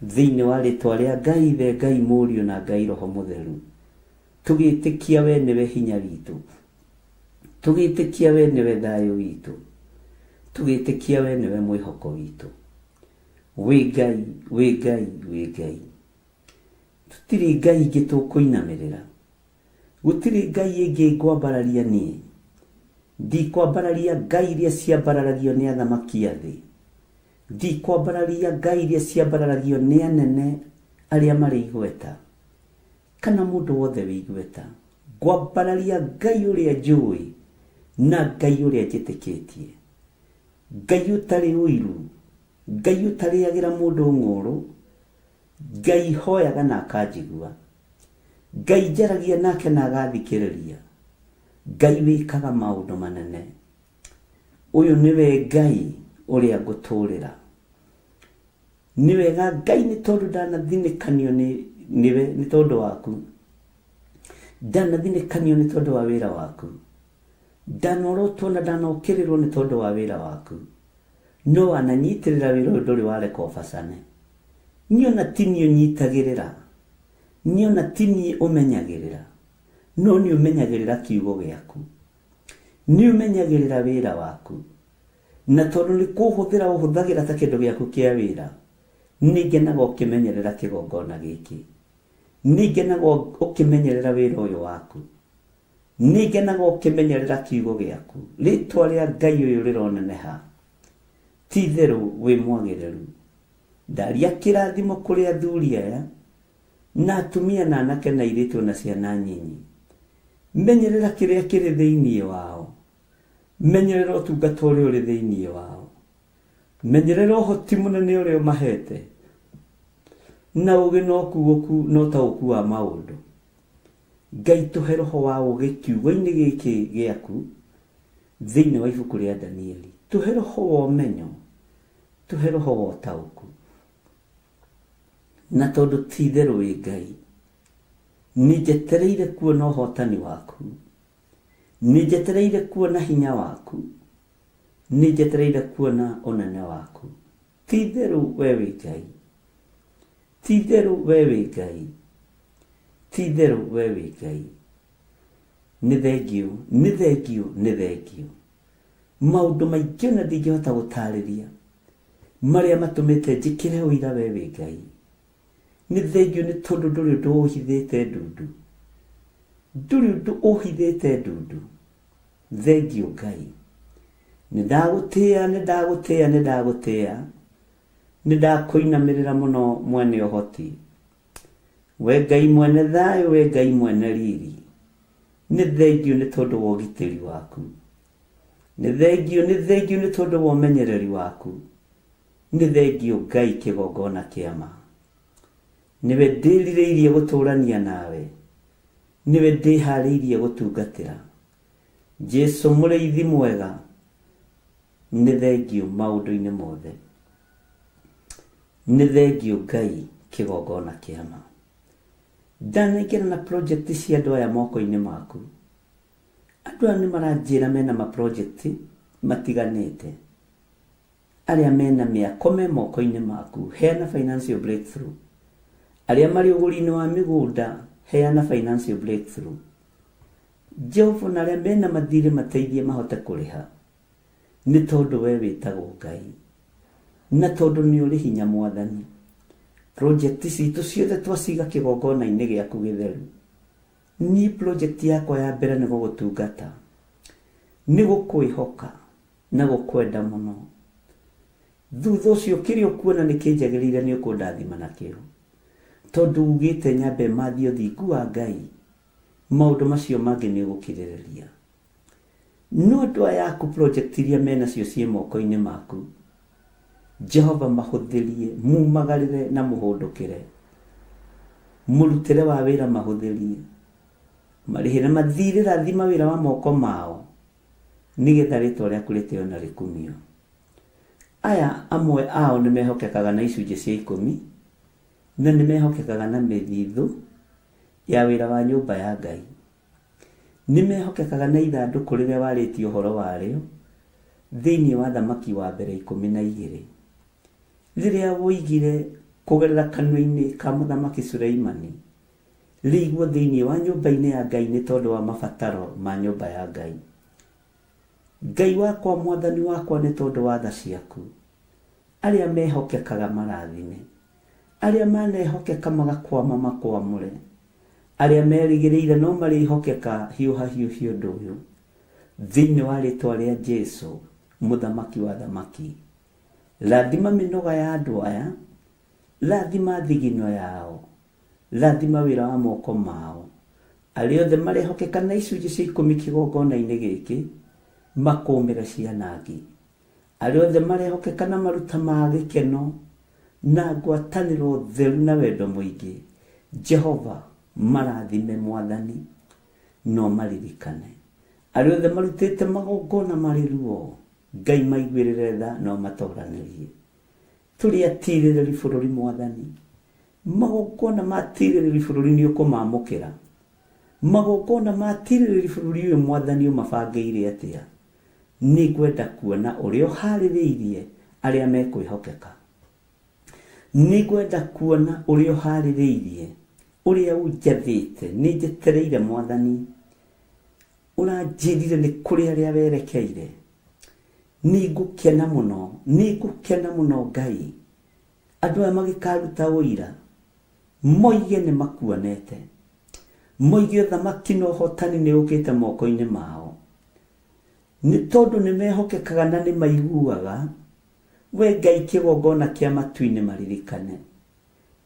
Thĩinĩ wa rĩtwa rĩa Ngai Ithe, Ngai Mũriũ na Ngai Roho Mũtheru. Tũgĩtĩkia we nĩwe hinya witũ. Tũgĩtĩkia we nĩwe thayũ witũ. Tũgĩtĩkia we nĩwe mwĩhoko witũ. Wĩ Ngai, wĩ Ngai, wĩ Ngai. Tũtirĩ Ngai ingĩ tũkũinamĩrĩra. Gũtirĩ Ngai ĩngĩ ngwambararia niĩ. Ndikwambararia ngai iria ciambararagio nĩ athamaki a thĩ. Ndikwambararia ngai iria ciambararagio nĩ anene arĩa marĩ igweta, kana mũndũ wothe wĩ igweta. Ngwambararia Ngai ũrĩa njũĩ na Ngai ũrĩa njĩtĩkĩtie. Ngai ũtarĩ ũiru, Ngai ũtarĩagĩra mũndũ ng'ũũrũ, Ngai hoyaga na akanjigua. Ngai njaragia nake na agathikĩrĩria. Ngai wĩkaga maũndũ manene. Ũyũ nĩwe Ngai ũrĩa ngũtũrĩra. Nĩ wega Ngai nĩ tondũ ndanathinĩkanio nĩwe nĩ tondũ waku. Ndanathinĩkanio nĩ tondũ wa wĩra waku. Ndanorotwo na ndanokĩrĩrwo nĩ tondũ wa wĩra waku. No wananyitĩrĩra wĩra ũyũ ndũrĩ wareka ũbacane. Niĩ ona ti niĩ ũnyitagĩrĩra. Niĩ ona ti niĩ ũmenyagĩrĩra. No nĩ ũmenyagĩrĩra kiugo gĩaku. Nĩ ũmenyagĩrĩra wĩra waku. Na tondũ nĩ kũũhũthĩra ũhũthagĩra ta kĩndũ gĩaku kĩa wĩra, nĩ ngenaga ũkĩmenyerera kĩgongona gĩkĩ. Nĩ ngenaga ũkĩmenyerera wĩra ũyũ waku. Nĩ ngenaga ũkĩmenyerera kiugo gĩaku. Rĩtwa rĩa Ngai ũyũ rĩroneneha. Ti itherũ wĩ mwagĩrĩru. Ndaria kĩrathimo kũrĩ athuri aya, na atumia na anake na airĩtu na ciana nyinyi. Menyerera kĩrĩa kĩrĩ thĩinĩ wao. Menyerera ũtungata ũrĩa ũrĩ thĩinĩ wao. Menyerera ũhoti mũnene ũrĩa ũmahete. Na ũũgĩ na ũkuũku na ũtaũku wa maũndũ. Ngai tũhe roho wa ũũgĩ kiugo-inĩ gĩkĩ gĩaku thĩinĩ wa ibuku rĩa Danieli. Tũhe roho wa ũmenyo, tũhe roho wa ũtaũku. Na tondũ ti itherũ wĩ Ngai, nĩ njetereire kuona ũhotani waku. Nĩ njetereire kuona hinya waku. Nĩ njetereire kuona ũnene waku. Ti itherũ we wĩ Ngai. Ti itherũ we wĩ Ngai. Ti itherũ we wĩ Ngai. Nĩ thengiũ, nĩ thengiũ, nĩ thengiũ. Maũndũ maingĩ ona ndingĩhota gũtarĩria marĩa matũmĩte njĩkĩre ũira we wĩ Ngai. Nĩ thengiũ nĩ tondũ ndũrĩ ũndũ ũhithĩte ndundu. Ndũrĩ ũndũ ũhithĩte ndundu. Thengiũ Ngai. Nĩ ndagũtĩĩa, nĩ ndagũtĩĩa, nĩ ndagũtĩĩa. Nĩ ndakũinamĩrĩra mũno mwene ũhoti. We Ngai mwene thayũ, we Ngai mwene riri. Nĩ thengiũ nĩ tondũ wa ũgitĩri waku. Nĩ thengiũ, nĩ thengiũ nĩ tondũ wa ũmenyereri waku. Nĩ thengiũ Ngai kĩgongona kĩa ma. Nĩwe ndĩrirĩirie gũtũrania nawe. Nĩwe ndĩharĩirie gũtungatĩra. Jesu mũrĩithi mwega, nĩ thengiũ maũndũ-inĩ mothe. Nĩ thengiũ Ngai kĩgongona kĩa ma. Ndanengera na project cia andũ aya moko-inĩ maku. Andũ aya nĩ maranjĩra mena ma project matiganĩte. Arĩa mena mĩako me moko-inĩ maku, heana financial breakthrough. Arĩa marĩ ũgũri-inĩ wa mĩgũnda, heana financial breakthrough. Jehova na arĩa mena mathirĩ mateithie mahote kũrĩha. Nĩ tondũ we wĩtagwo Ngai. Na tondũ nĩ ũrĩ hinya Mwathani. Project citũ ciothe twaciga kĩgongona-inĩ gĩaku gĩtheru. Niĩ project yakwa ya mbere nĩ gũgũtungata. Nĩ gũkwĩhoka na gũkwenda mũno. Thutha ũcio kĩrĩa ũkuona nĩ kĩnjagĩrĩire nĩ ũkũndathima nakĩo. Tondũ ugĩte nyambe mathie ũthingu wa Ngai, maũndũ macio mangĩ nĩ ũgũkirĩrĩria. No andũ aya aku project iria menacio ciĩ moko-inĩ maku, Jehova mahũthĩrie, mumagarĩre na mũhũndũkĩre. Mũrutĩre wa wĩra mahũthĩrie. Marĩhĩre mathirĩ, rathima wĩra wa moko mao, nĩgetha rĩtwa rĩaku rĩtĩo na rĩkumio. Aya amwe ao nĩ mehokekaga na icunjĩ cia ikũmi, na nĩ mehokekaga na mĩthithũ ya wĩra wa nyũmba ya Ngai. Nĩ mehokekaga na ithandũkũ rĩrĩa warĩtie ũhoro warĩo thĩinĩ wa Thamaki wa mbere 12, rĩrĩa woigire kũgerera kanua-inĩ ka Mũthamaki Suleimani, rĩigwo thĩinĩ wa nyũmba-inĩ ya Ngai nĩ tondũ wa mabataro ma nyũmba ya Ngai. Ngai wakwa, Mwathani wakwa, nĩ tondũ wa tha ciaku, arĩa mehokekaga marathime, arĩa manehokeka magakwama makwamũre, arĩa merĩgĩrĩire no marĩhokeka hiũha hiũhia ũndũ ũyũ. Thĩinĩ wa rĩtwa rĩa Jesu, Mũthamaki wa thamaki, rathima mĩnoga ya andũ aya, rathima thigino yao, rathima wĩra wa moko mao. Arĩa othe marehokeka na icunjĩ cia ikũmi kĩgongona-inĩ gĩkĩ, makũmĩre cianangi. Arĩa othe marehokeka na maruta ma gĩkeno, na ngwatanĩro theru na wendo mũingĩ, Jehova marathime Mwathani, no maririkane. Arĩa othe marutĩte magongona marĩ ruo, Ngai maiguĩrĩre tha na ũmatoranĩrie. Tũrĩ atirĩrĩri bũrũri Mwathani. Magongona ma atirĩrĩri bũrũri nĩ ũkũmamũkĩra. Magongona ma atirĩrĩri bũrũri ũyũ Mwathani ũmabangĩire atĩa? Nĩngwenda kuona ũrĩa ũharĩrĩirie arĩa mekwĩhokeka. Nĩngwenda kuona ũrĩa ũharĩrĩirie, ũrĩa ũnjathĩte. Nĩnjetereire Mwathani. Ũranjĩrire nĩ kũrĩ arĩa werekeire. Nĩngũkena mũno, nĩngũkena mũno Ngai. Andũ aya magĩkaruta ũira, moige nĩ makuonete. Moige ũthamaki na ũhotani nĩ ũkĩte moko-inĩ mao. Nĩ tondũ nĩ mehokekaga na nĩ maiguaga, we Ngai kĩgongona kĩa matu-inĩ maririkane.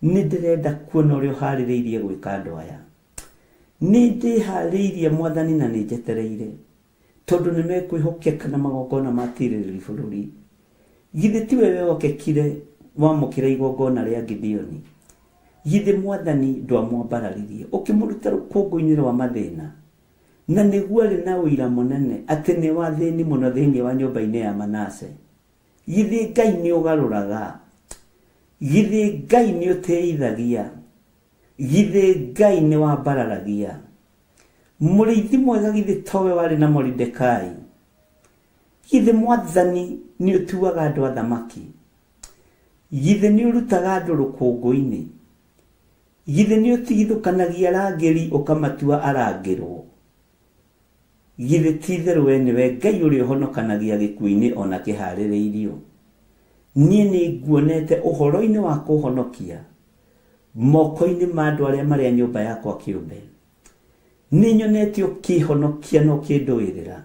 Nĩ ndĩrenda kuona ũrĩa ũharĩrĩirie gwĩka andũ aya. Nĩ ndĩharĩirie Mwathani na nĩ njetereire, tondũ nĩ mekwĩhokeka na magongona ma tirĩrĩri bũrũri. Githĩ tiwe wehokekire wamũkĩra igongona rĩa Gideoni? Githĩ Mwathani ndwamwambararirie ũkĩmũruta rũkũngũ-inĩ rwa mathĩna? Na nĩguo arĩ na ũira mũnene atĩ nĩ wa thĩni mũno thĩinĩ wa nyũmba-inĩ ya Manase. Githĩ Ngai nĩ ũgarũraga? Githĩ Ngai nĩ ũtĩithagia? Githĩ Ngai nĩ wambararagia? Mũrĩithi mwega githĩ towe warĩ na Moridekai? Githĩ Mwathani nĩ ũtuaga andũ athamaki? Githĩ nĩ ũrutaga andũ rũkũngũ-inĩ? Githĩ nĩ ũtigithũkanagia arangĩri ũkamatua arangĩrwo? Githĩ ti-itherũ wee nĩwe Ngai ũrĩa ũhonokanagia gĩkuũ-inĩ o na kĩhaarĩrĩirio? Niĩ nĩnguonete ũhoro-inĩ wa kũũhonokia moko-inĩ ma andũ arĩa marĩ a nyũmba yakwa kĩũmbe. Nĩnyonete ũkĩĩhonokia na ũkĩndũĩrĩra.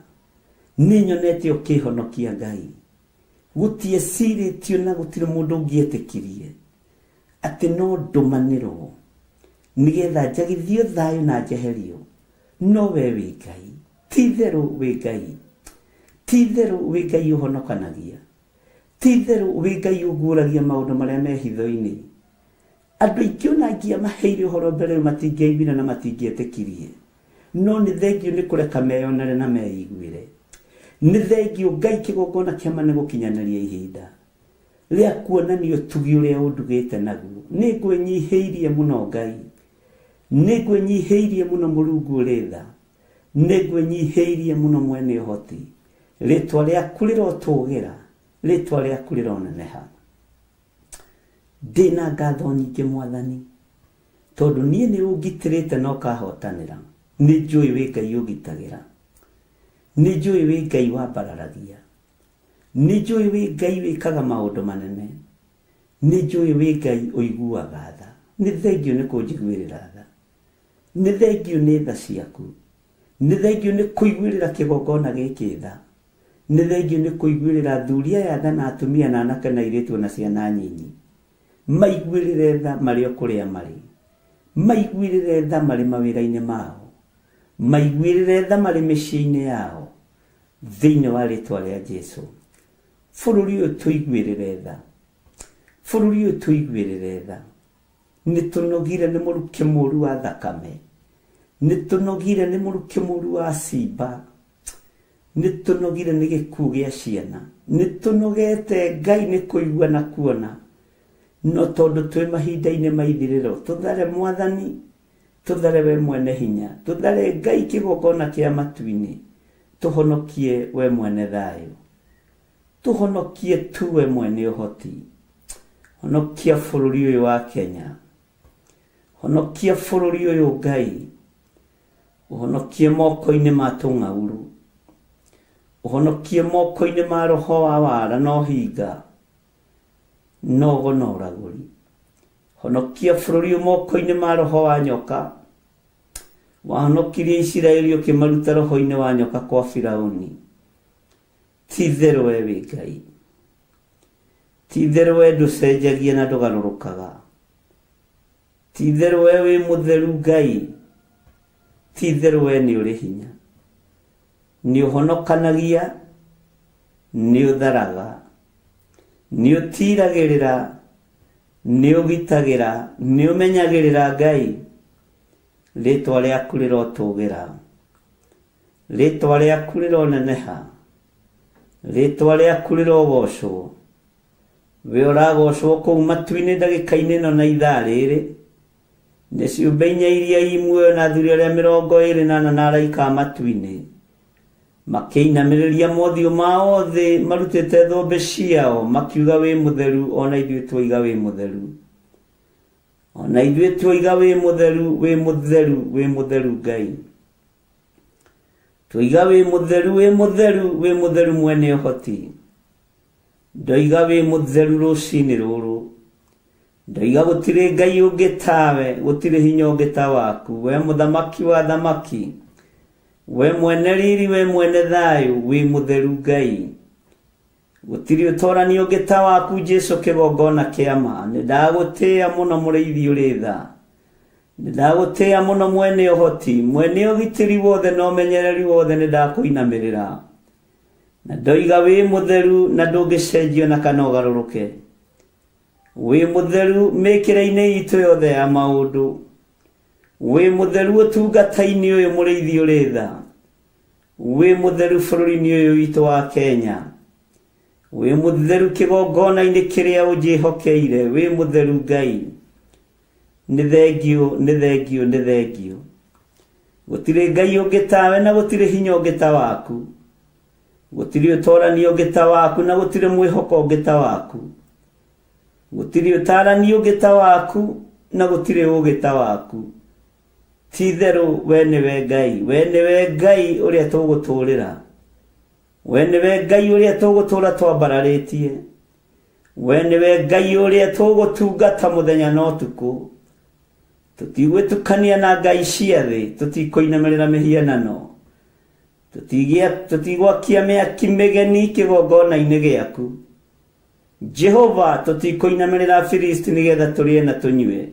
Nĩnyonete ũkĩĩhonokia, Ngai. Gũtiecirĩtio na gũtirĩ mũndũ ũngĩetĩkirie atĩ no ndũmanĩrwo nĩgetha njagithio thayũ na njeherio, no we wĩ Ngai. Ti-itherũ wĩ Ngai. Ti-itherũ wĩ Ngai ũhonokanagia. Ti-itherũ wĩ Ngai ũguũragia maũndũ marĩa me hitho-inĩ. Andũ aingĩ o na angĩamaheire ũhoro mbere ĩyo matingĩaiguire na matingĩetĩkirie. No nĩ thengiũ nĩ kũreka meyonere na meiguĩre. Nĩ thengiũ Ngai kĩgongona kĩa ma nĩ gũkinyanĩria ihinda rĩa kuonania ũtugi ũrĩa ũndugĩte naguo. Nĩ ngwĩnyihĩirie mũno Ngai. Nĩ ngwĩnyihĩirie mũno Mũrungu ũrĩ tha. Nĩ ngwĩnyihĩirie mũno mwene ũhoti. Rĩtwa rĩaku rĩrotũgĩra, rĩtwa rĩaku rĩroneneha. Ndĩna ngatho nyingĩ Mwathani, tondũ niĩ nĩ ũngitĩrĩte na ũkahotanĩra. Nĩ njũĩ wĩ Ngai ũgitagĩra. Nĩ njũĩ wĩ Ngai wambararagia. Nĩ njũĩ wĩ Ngai wĩkaga maũndũ manene. Nĩ njũĩ wĩ Ngai ũiguaga tha. Nĩ thengiũ nĩ kũnjiguĩrĩra tha. Nĩ thengiũ nĩ tha ciaku. Nĩ thengiũ nĩ kũiguĩrĩra kĩgongona gĩkĩ tha. Nĩ thengiũ nĩ kũiguĩrĩra athuri aya tha na atumia na anake na airĩtu o na ciana nyinyi. Maiguĩrĩre tha marĩ o kũrĩa marĩ. Maiguĩrĩre tha marĩ mawĩra-inĩ mao. Maiguĩrĩre tha marĩ mĩciĩ-inĩ yao. Thĩinĩ wa rĩtwa rĩa Jesu. Bũrũri ũyũ tũiguĩrĩre tha. Bũrũri ũyũ tũiguĩrĩre tha. Nĩ tũnogire nĩ mũrukĩ mũru wa thakame. Nĩ tũnogire nĩ mũrukĩ mũru wa simba. Nĩ tũnogire nĩ gĩkuũ gĩa ciana. Nĩ tũnogete Ngai nĩ kũigua na kuona. No tondũ twĩ mahinda-inĩ ma ithirĩro, tũthare Mwathani, tũthare we mwene hinya, tũthare Ngai kĩgongona kĩa matu-inĩ, tũhonokie we mwene thayũ. Tũhonokie tu we mwene ũhoti. Honokia bũrũri ũyũ wa Kenya. Honokia bũrũri ũyũ Ngai. Ũhonokie moko-inĩ ma tũng'aurũ. Ũhonokie moko-inĩ ma roho wa wara na ũhinga, na ũgo na ũragũri. Honokia bũrũri ũyũ moko-inĩ ma roho wa nyoka. Wahonokirie Isiraeli ũkĩmaruta roho-inĩ wa nyoka kwa Firauni. Ti-itherũ we wĩ Ngai. Ti-itherũ we ndũcenjagia na ndũgarũrũkaga. Ti-itherũ we wĩ mũtheru Ngai. Ti-itherũ we nĩ ũrĩ hinya. Nĩ ũhonokanagia, nĩ ũtharaga, nĩ ũtiragĩrĩra, nĩ ũgitagĩra, nĩ ũmenyagĩrĩra Ngai. Rĩtwa rĩaku rĩrotũgĩra. Rĩtwa rĩaku rĩroneneha, rĩtwa rĩaku rĩrogocwo. We ũragocwo kũu matu-inĩ ndagĩka-inĩ ĩno na ithaa rĩrĩ. Nĩ ciũmbe inya iria i muoyo na athuri arĩa 24 na araika a matu-inĩ makĩinamĩrĩria mothiũ mao thĩ marutĩte thũmbĩ ciao makiuga wĩ mũtheru, ona ithuĩ twoiga wĩ mũtheru, ona ithuĩ twoiga wĩ mũtheru, wĩ mũtheru, wĩ mũtheru Ngai. Twoiga wĩ mũtheru, wĩ mũtheru, wĩ mũtheru mwene ũhoti. Ndoiga wĩ mũtheru rũcinĩ rũrũ. Ndoiga gũtirĩ Ngai ũngĩ tawe, gũtirĩ hinya ũngĩ ta waku. We mũthamaki wa thamaki, we mwene riri, we mwene thayũ, wĩ mũtheru Ngai. Gũtirĩ ũtorani ũngĩ ta waku Jesu kĩgongona kĩa ma. Nĩ ndagũtĩĩa mũno mũrĩithi ũrĩ tha. Nĩ ndagũtĩĩa mũno mwene ũhoti, mwene ũgitĩri wothe na ũmenyereri wothe, nĩ ndakũinamĩrĩra. Na ndoiga wĩ mũtheru na ndũngĩcenjio na kana ũgarũrũke. Wĩ mũtheru mĩkĩre-inĩ itũ yothe ya maũndũ. Wĩ mũtheru ũtungata-inĩ ũyũ mũrĩithi ũrĩ tha. Wĩ mũtheru bũrũri-inĩ ũyũ witũ wa Kenya. Wĩ mũtheru kĩgongona-inĩ kĩrĩa ũnjĩhokeire. Wĩ mũtheru Ngai. Nĩ thengiũ, nĩ thengiũ, nĩ thengiũ. Gũtirĩ Ngai ũngĩ tawe na gũtirĩ hinya ũngĩ ta waku. Gũtirĩ ũtorani ũngĩ ta waku na gũtirĩ mwĩhoko ũngĩ ta waku. Gũtirĩ ũtarani ũngĩ ta waku na gũtirĩ ũũgĩ ta waku. Ti itherũ we nĩwe Ngai, we nĩwe Ngai ũrĩa tũgũtũũrĩra. We nĩwe Ngai ũrĩa tũgũtũũra twambararĩtie. We nĩwe Ngai ũrĩa tũgũtungata mũthenya na ũtukũ. Tũtigwĩtukania na ngai cia thĩ, tũtikũinamĩrĩra mĩhianano. Tũtigwakia mĩaki mĩgeni kĩgongona-inĩ gĩaku. Jehova, tũtikũinamĩrĩra Afilisti nĩgetha tũrĩe na tũnyue.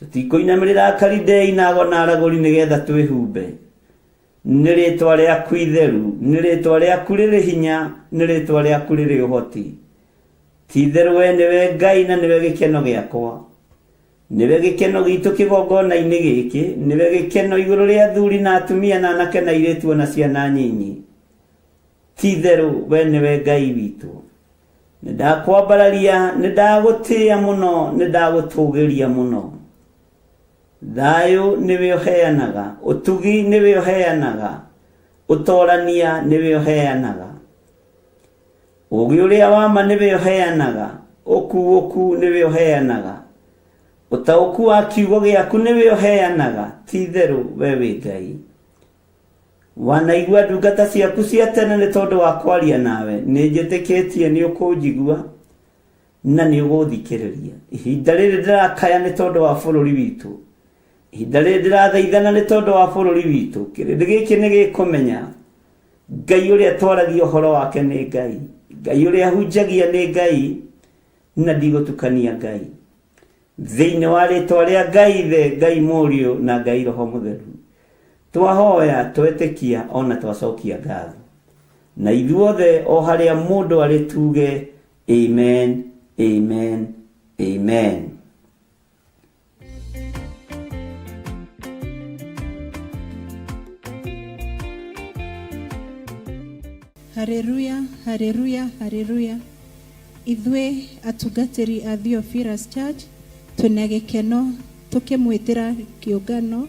Tũtikũinamĩrĩra Akalidei na ago na aragũri nĩgetha twĩhumbe. Nĩ rĩtwa rĩaku itheru, nĩ rĩtwa rĩaku rĩrĩ hinya, nĩ rĩtwa rĩaku rĩrĩ ũhoti. Ti itherũ we nĩwe Ngai na nĩwe gĩkeno gĩakwa. Nĩwe gĩkeno gitũ kĩgongona-inĩ gĩkĩ, nĩwe gĩkeno igũrũ rĩa athuri na atumia na anake na airĩtu ona ciana nyinyi. Ti itherũ we nĩwe Ngai witũ. Nĩ ndakwambararia, nĩ ndagũtĩĩa mũno, nĩ ndagũtũgĩria mũno. Thayũ nĩwe ũheanaga, ũtugi nĩwe ũheanaga, ũtorania nĩwe ũheanaga. Ũũgĩ ũrĩa wa ma nĩwe ũheanaga, ũkuũku nĩwe ũheanaga. Ũtaũku wa kiugo gĩaku nĩwe ũheanaga, ti itherũ we wĩ Ngai. Wanaigua ndungata ciaku cia tene nĩ tondũ wa kwaria nawe, nĩ njĩtĩkĩtie nĩ ũkũnjigua na nĩ ũgũthikĩrĩria. Ihinda rĩrĩ ndĩrakaya nĩ tondũ wa bũrũri witũ. Ihinda rĩrĩ ndĩrathaithana nĩ tondũ wa bũrũri witũ. Kĩrĩndĩ gĩkĩ nĩ gĩkũmenya Ngai ũrĩa twaragia ũhoro wake nĩ Ngai. Ngai ũrĩa hunjagia nĩ Ngai na ndigũtukania Ngai. Thĩinĩ wa rĩtwa rĩa Ngai Ithe, Ngai Mũriũ na Ngai Roho Mũtheru. Twahoya, twetĩkia ona twacokia ngatho. Na ithuothe o harĩa mũndũ arĩ tuge amen, amen, amen. Haleluya, haleluya, haleluya. Ithuĩ atungatĩri a Theophilus Church twĩna gĩkeno tũkĩmwĩtĩra kĩũngano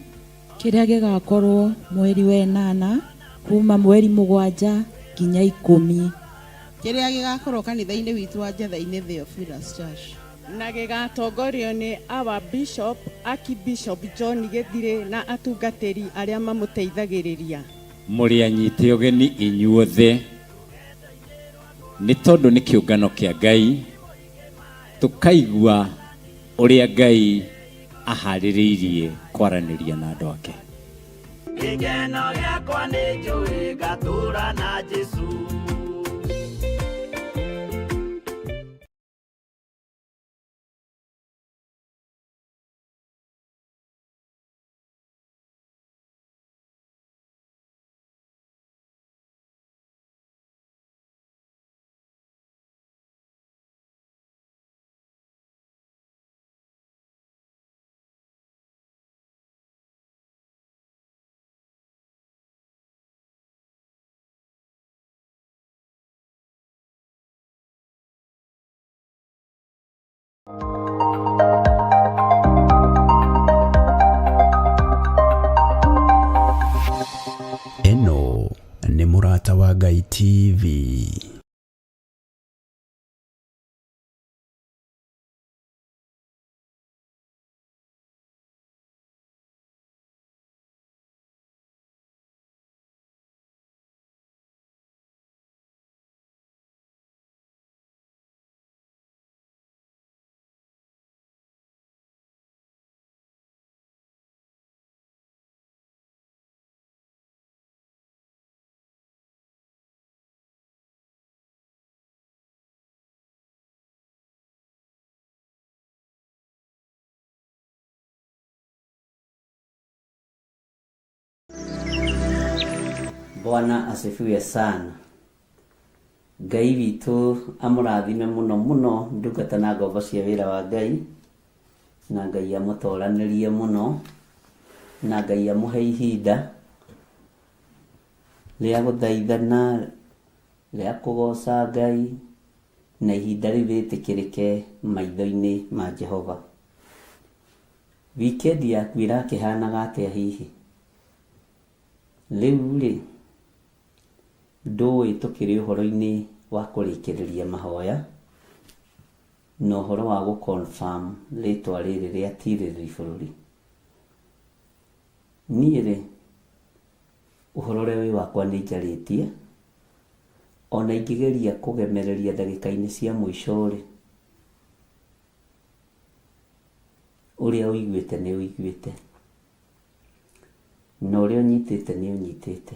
Kĩrĩa gĩgakorwo mweri wa ĩnana kuma mweri 7 nginya 10. Kĩrĩa gĩgakorwo kanitha-inĩ witũ wa Njetha-inĩ Theophilus Church. Na gĩgatongorio nĩ our Bishop, Archbishop John Gĩthirĩ na atungatĩri arĩa mamũteithagĩrĩria. Mũrĩ anyite ũgeni inyuothe nĩ tondũ nĩ kĩũngano kĩa Ngai, tũkaigua ũrĩa Ngai aharĩrĩirie kwaranĩria na andũ ake. Gĩkeno gĩakwa nĩ njũĩ ngatũra na Jesũ. Nĩ Mũrata wa Ngai TV. Bwana asifiwe sana. Ngai witũ amũrathime mũno mũno ndungata na ngombo cia wĩra wa Ngai, na Ngai amũtoranĩrie mũno, na Ngai amũhe ihinda rĩa gũthaithana, rĩa kũgoca Ngai, na ihinda rĩu rĩtĩkĩrĩke maitho-inĩ ma Jehova. Wikendi yaku ĩrakĩhanaga atĩa hihi? Rĩu rĩ, ndũĩ tũkĩrĩ ũhoro-inĩ wa kũrĩkĩrĩria mahoya na ũhoro wa gũ confirm rĩtwa rĩrĩ rĩa tirĩrĩri bũrũri. Niĩ rĩ, ũhoro ũrĩa wĩ wakwa nĩ njarĩtie, ona ingĩgeria kũgemereria ndagĩka-inĩ cia mũico rĩ, ũrĩa ũiguĩte nĩ ũiguĩte, na ũrĩa ũnyitĩte nĩ ũnyitĩte.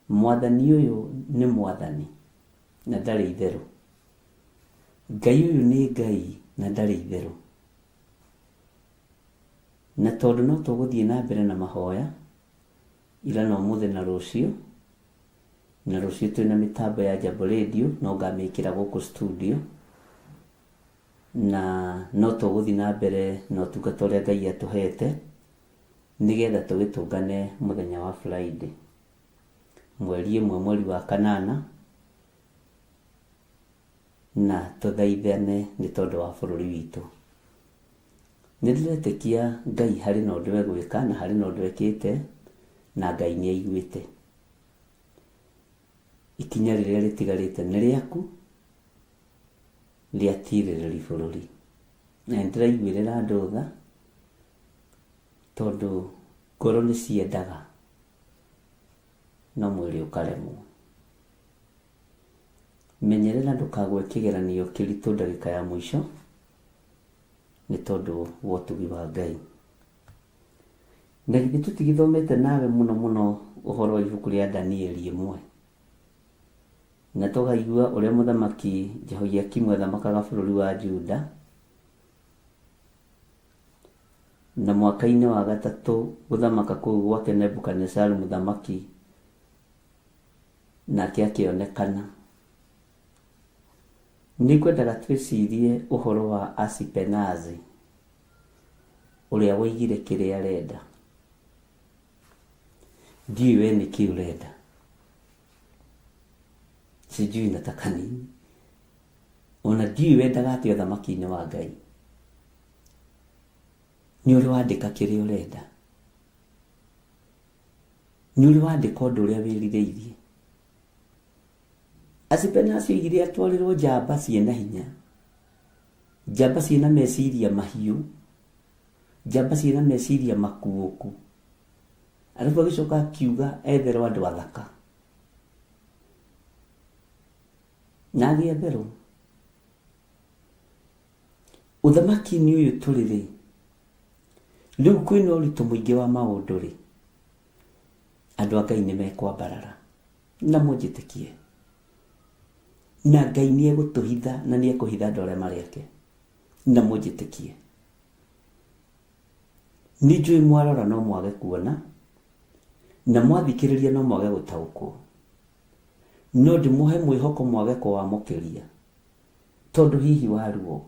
Mwathani ũyũ nĩ mwathani na ndarĩ itherũ. Ngai ũyũ nĩ Ngai na ndarĩ itherũ. Na tondũ no tũgũthiĩ na mbere na mahoya, ira na ũmũthĩ na rũciũ, na rũciũ twĩna mĩtambo ya Jambo Radio, no ngamĩkĩra gũkũ studio, na no tũgũthiĩ na mbere na ũtungata ũrĩa Ngai atũhete, nĩgetha tũgĩtũngane mũthenya wa Friday, mweri ĩmwe mweri wa kanana, na tũthaithane nĩ tondũ wa bũrũri witũ. Nĩ ndĩretĩkia Ngai harĩ na ũndũ egwĩka na harĩ na ũndũ ekĩte, na Ngai nĩ aiguĩte. Ikinya rĩrĩa rĩtigarĩte nĩ rĩaku, rĩa tirĩrĩri bũrũri. Na nĩ ndĩraiguĩrĩra andũ tha, tondũ ngoro nĩ ciendaga, no mwĩrĩ ũkaremwo. Menyerera ndũkagwe kĩgeranio kĩritũ ndagĩka ya mũico, nĩ tondũ wa ũtugi wa Ngai. Na githĩ tũtigĩthomete nawe mũno mũno ũhoro wa ibuku rĩa Danieli ĩmwe, na tũkaigua ũrĩa mũthamaki Jehoiakimu athamakaga bũrũri wa Juda, na mwaka-inĩ wa gatatũ gũthamaka kũu gwake Nebukadinezaru mũthamaki nake akĩonekana. Nĩ ngwendaga twĩcirie ũhoro wa Asipenazi ũrĩa woigire kĩrĩa arenda. Ndiũĩ we nĩkĩ ũrenda, sijui nataka nini, ona ndiũĩ wendaga atĩa ũthamaki-inĩ wa Ngai. Nĩ ũrĩ wandĩka kĩrĩa ũrenda, nĩ ũrĩ wandĩka ũndũ ũrĩa wĩrirĩirie. Asipenasi oigire atwarĩrwo njamba ciĩna hinya, njamba ciĩna meciria mahiũ, njamba ciĩna meciria makuũku. Arabu agĩcoka akiuga etherwo andũ athaka, na agĩetherwo. Ũthamaki-inĩ ũyũ tũrĩ rĩ, rĩu kwĩna ũritũ mũingĩ wa maũndũ rĩ, andũ a Ngai nĩ mekwambarara, na mũnjĩtĩkie. Na Ngai nĩ egũtũhitha na nĩ ekũhitha andũ arĩa marĩ ake, na mũnjĩtĩkie. Nĩ njũĩ mwarora no mwage kuona, na mwathikĩrĩria no mwage gũtaũkwo, no ndĩmũhe mwĩhoko mwage kũwamũkĩria, tondũ hihi wa ruo.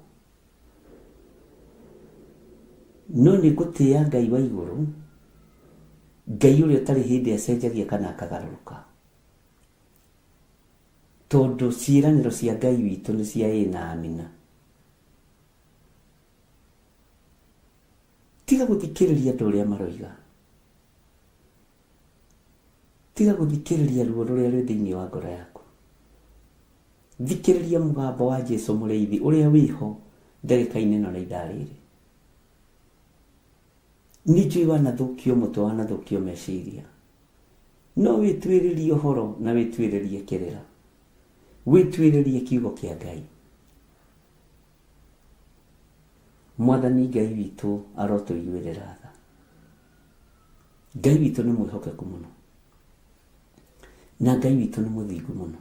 No nĩ ngũtĩĩa Ngai wa igũrũ, Ngai ũrĩa ũtarĩ hĩndĩ acenjagia kana akagarũrũka, tondũ ciĩranĩro cia Ngai witũ nĩ cia ĩĩ na amina. Tiga gũthikĩrĩria andũ ũrĩa maroiga, Tiga gũthikĩrĩria ruo rũrĩa rwĩ thĩinĩ wa ngoro yaku. Thikĩrĩria mũgambo wa Jesu mũrĩithi ũrĩa wĩho ndagĩka-inĩ ĩno na ithaa rĩrĩ. Nĩ njũĩ wanathũkio mũtwe, wanathũkio meciria. No wĩtuĩrĩrie ũhoro na wĩtuĩrĩrie kĩrĩra. Wĩtuĩrĩrie kiugo kĩa Ngai. Mwathani Ngai witũ arotũiguĩrĩra tha. Ngai witũ nĩ mwĩhokeku mũno. Na Ngai witũ nĩ mũthingu mũno.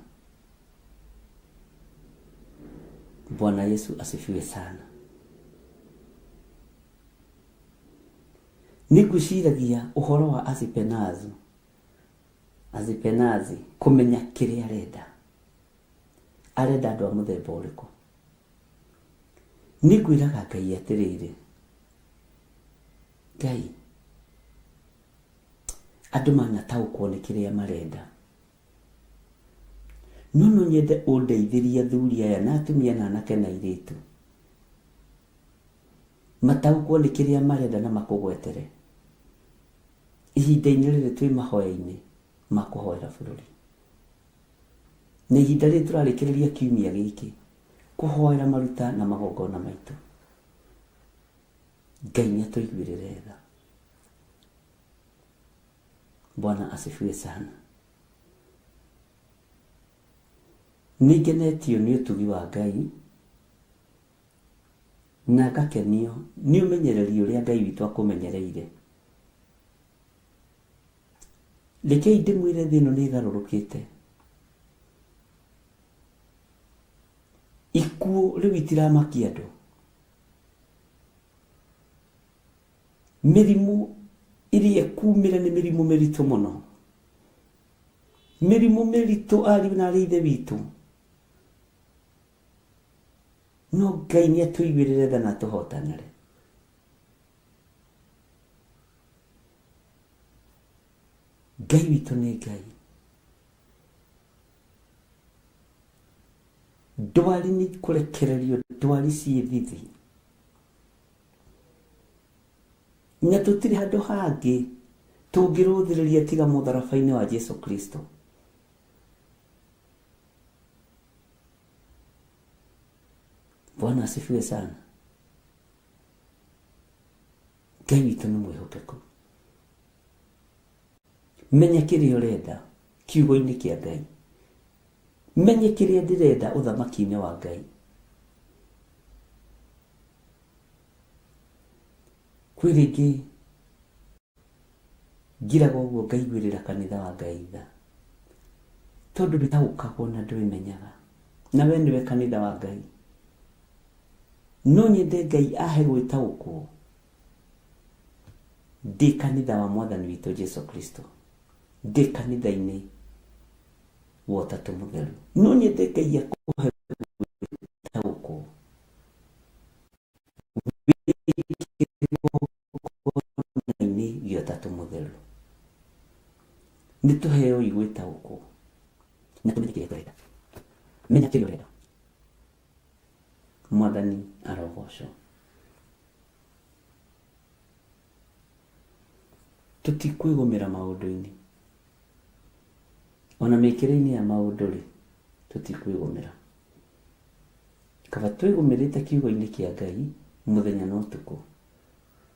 Bwana Yesu asifiwe sana. Nĩ ngwĩciragia ũhoro wa Azipenazu. Azipenazi kũmenya kĩrĩa arenda. Arenda andũ a mũthemba ũrĩkũ. Nĩ ngwĩraga Ngai atĩrĩrĩ, Ngai, andũ manataũkwo nĩ kĩrĩa marenda. No no nyende ũndeithĩrie athuri aya na atumia na anake na airĩtu. Mataũkwo nĩ kĩrĩa marenda na makũgwetere. Ihinda-inĩ rĩrĩ twĩ mahoya-inĩ ma kũhoera bũrũri. Na ihinda rĩrĩ tũrarĩkĩrĩria kiumia gĩkĩ kũhoera maruta na magongona maitũ. Ngai nĩ atũiguĩrĩre tha. Bwana asifiwe sana. Nĩ ngenetio nĩ ũtugi wa Ngai na ngakenio nĩ ũmenyereri ũrĩa Ngai witũ akũmenyereire. Rekei ndĩmwĩre thĩ ĩno nĩ ĩgarũrũkĩte. Ikuũ rĩu itiramakia andũ. Mĩrimũ ĩrĩa ĩkumĩra nĩ mĩrimũ mĩritũ mũno. Mĩrimũ mĩritũ ariũ na arĩ ithe witũ. No Ngai nĩ atũiguĩrĩre tha na atũhotanĩre. Ngai witũ nĩ Ngai. Ndwari nĩ kũrekererio ndwari ciĩ thithi. Na tũtirĩ handũ hangĩ tũngĩrũthĩrĩria tiga mũtharaba-inĩ wa Jesu Kristo. Bwana asifiwe sana. Ngai witũ nĩ mwĩhokeku. Menya kĩrĩa ũrenda kiugo-inĩ kĩa Ngai. Menye kĩrĩa ndĩrenda ũthamaki-inĩ wa Ngai. Kwĩ rĩngĩ ngiraga ũguo ngaiguĩrĩra kanitha wa Ngai tha, tondũ ndũtaũkagwo na ndwĩmenyaga, na we nĩwe kanitha wa Ngai. No nyende Ngai ahe gwĩtaũkwo ndĩ kanitha wa Mwathani witũ Jesu Kristo, ndĩ kanitha-inĩ wa Ũtatũ Mũtheru. No nyende Ngai akũhe gwĩtaũkwo kĩgongona-inĩ gĩa Ũtatũ Mũtheru. Nĩ tũheo gwĩtaũkwo na tũmenye kĩrĩa tũrenda. Menya kĩrĩa ũrenda. Mwathani arogocwo. Tũtikwĩgũmĩra maũndũ-inĩ. Ona mĩkĩre-inĩ ya maũndũ-rĩ, tũtikwĩgũmĩra. Kaba twĩgũmĩrĩte kiugo-inĩ kĩa Ngai mũthenya na ũtukũ.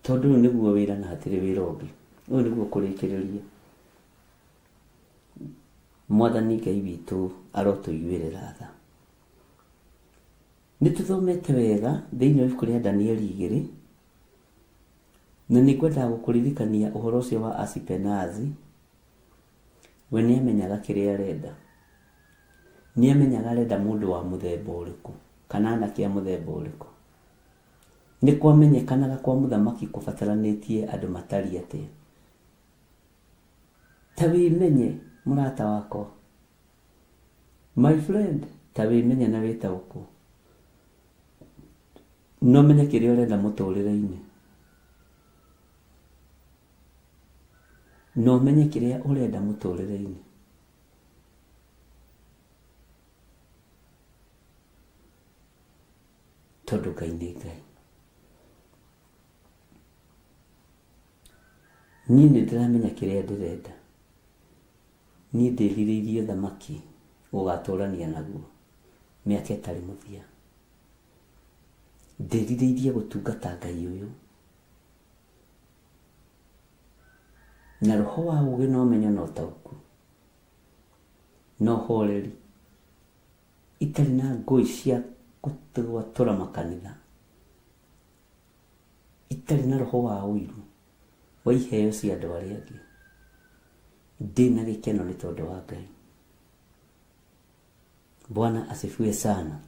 Tondũ ũyũ nĩguo wĩra na hatirĩ wĩra ũngĩ. Ũyũ nĩguo kũrĩkĩrĩria. Mwathani Ngai witũ arotũiguĩrĩra tha. Nĩ tũthomete wega thĩinĩ wa ibuku rĩa Danieli igĩrĩ, na nĩ ngwendaga gũkũririkania ũhoro ũcio wa Asipenazi. We nĩ amenyaga kĩrĩa arenda. Nĩ amenyaga arenda mũndũ wa mũthemba ũrĩkũ, kana anake a mũthemba ũrĩkũ. Nĩ kwamenyekanaga kwa mũthamaki kũbataranĩtie andũ matariĩ atĩa. Ta wĩmenye mũrata wakwa. My friend, ta wĩmenye na wĩtaũkwo. Na ũmenye kĩrĩa ũrenda mũtũrĩre-inĩ. Na ũmenye kĩrĩa ũrenda mũtũrĩre-inĩ. Tondũ Ngai nĩ Ngai. Niĩ nĩ ndĩramenya kĩrĩa ndĩrenda. Niĩ ndĩrirĩirie ũthamaki gũgatũrania naguo mĩaka ĩtarĩ mũthia. Ndĩrirĩirie gũtungata Ngai ũyũ na roho wa ũgĩ na ũmenyo na ũtaũku na ũhoreri, itarĩ na ngũĩ cia gũtũra makanitha, itarĩ na roho wa ũiru wa iheo cia andũ arĩa angĩ. Ndĩna gĩkeno nĩ tondũ wa Ngai. Bwana asifiwe sana.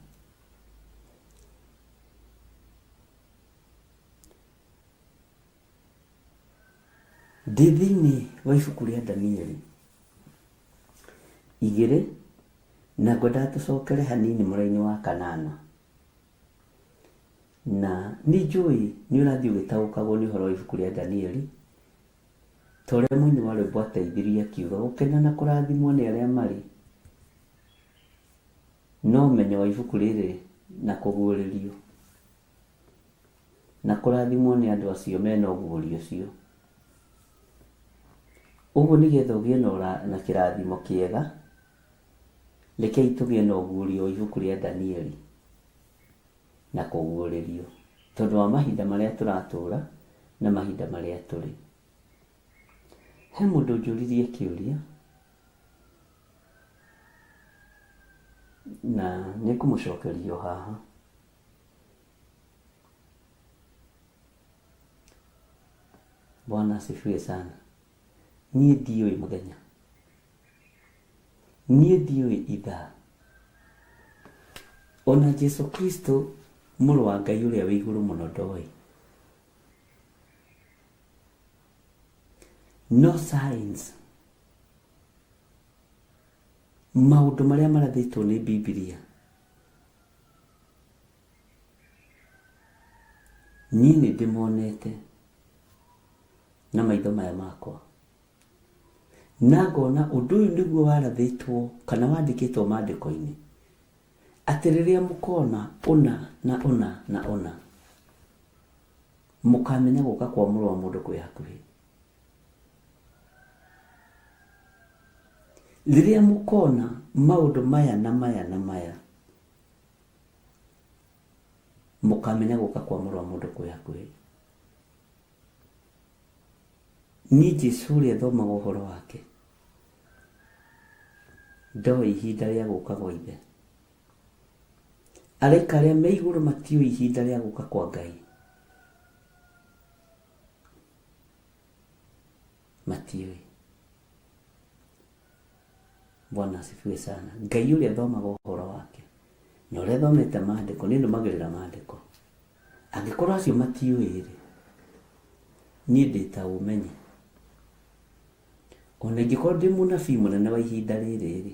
Ndĩ thĩinĩ wa ibuku rĩa Danieli igĩrĩ na ngwendaga tũcokere hanini mũraini wa kanana. Na nĩ njũĩ nĩ ũrathiĩ ũgĩtaũkagwo nĩ ũhoro wa ibuku rĩa Danieli, ta ũrĩa mũini wa rwĩmbo ateithirie akiuga, gũkena na kũrathimwo nĩ arĩa marĩ na ũmenyo wa ibuku rĩrĩ na kũguũrĩrio, na kũrathimwo nĩ andũ acio mena ũguũrio ũcio. Ũguo nĩgetha ũgĩe na kĩrathimo kĩega, rekei tũgĩe na ũguũrio wa ibuku rĩa Danieli na kũguũrĩrio, tondũ wa mahinda marĩa tũratũra na mahinda marĩa tũrĩ. He mũndũ ũnjũririe kĩũria na nĩ ngũmũcokeria o haha. Bwana asifiwe sana. Niĩ ndiũĩ mũthenya, niĩ ndiũĩ ithaa, ona Jesu Kristo mũrũ wa Ngai ũrĩa wĩ igũrũ mũno ndoĩ. No science, maũndũ marĩa marathĩtwo nĩ Bibilia, niĩ nĩ ndĩmonete na maitho maya makwa, na ngona ũndũ ũyũ nĩguo warathĩtwo kana wandĩkĩtwo maandĩko-inĩ, atĩ rĩrĩa mũkona ũna na ũna na ũna, mũkamenya gũka kwa mũrũ wa mũndũ kwĩ hakuhĩ. Rĩrĩa mũkona maũndũ maya na maya na maya, mũkamenya gũka kwa mũrũ wa mũndũ kwĩ hakuhĩ. Niĩ Jesu ũrĩa thomaga ũhoro wake, ndoĩ ihinda rĩa gũka gwa ithe. Araika arĩa me igũrũ matiũĩ ihinda rĩa gũka kwa Ngai. Matiũĩ. Bwana asifiwe sana. Ngai ũrĩa thomaga ũhoro wake na ũrĩa thomete maandĩko, niĩ nũmagĩrĩra maandĩko. Angĩkorwo acio matiũĩ rĩ, niĩ ndĩ ta ũmenye. Ona ingĩkorwo ndĩ mũnabii mũnene wa ihinda rĩrĩ rĩ,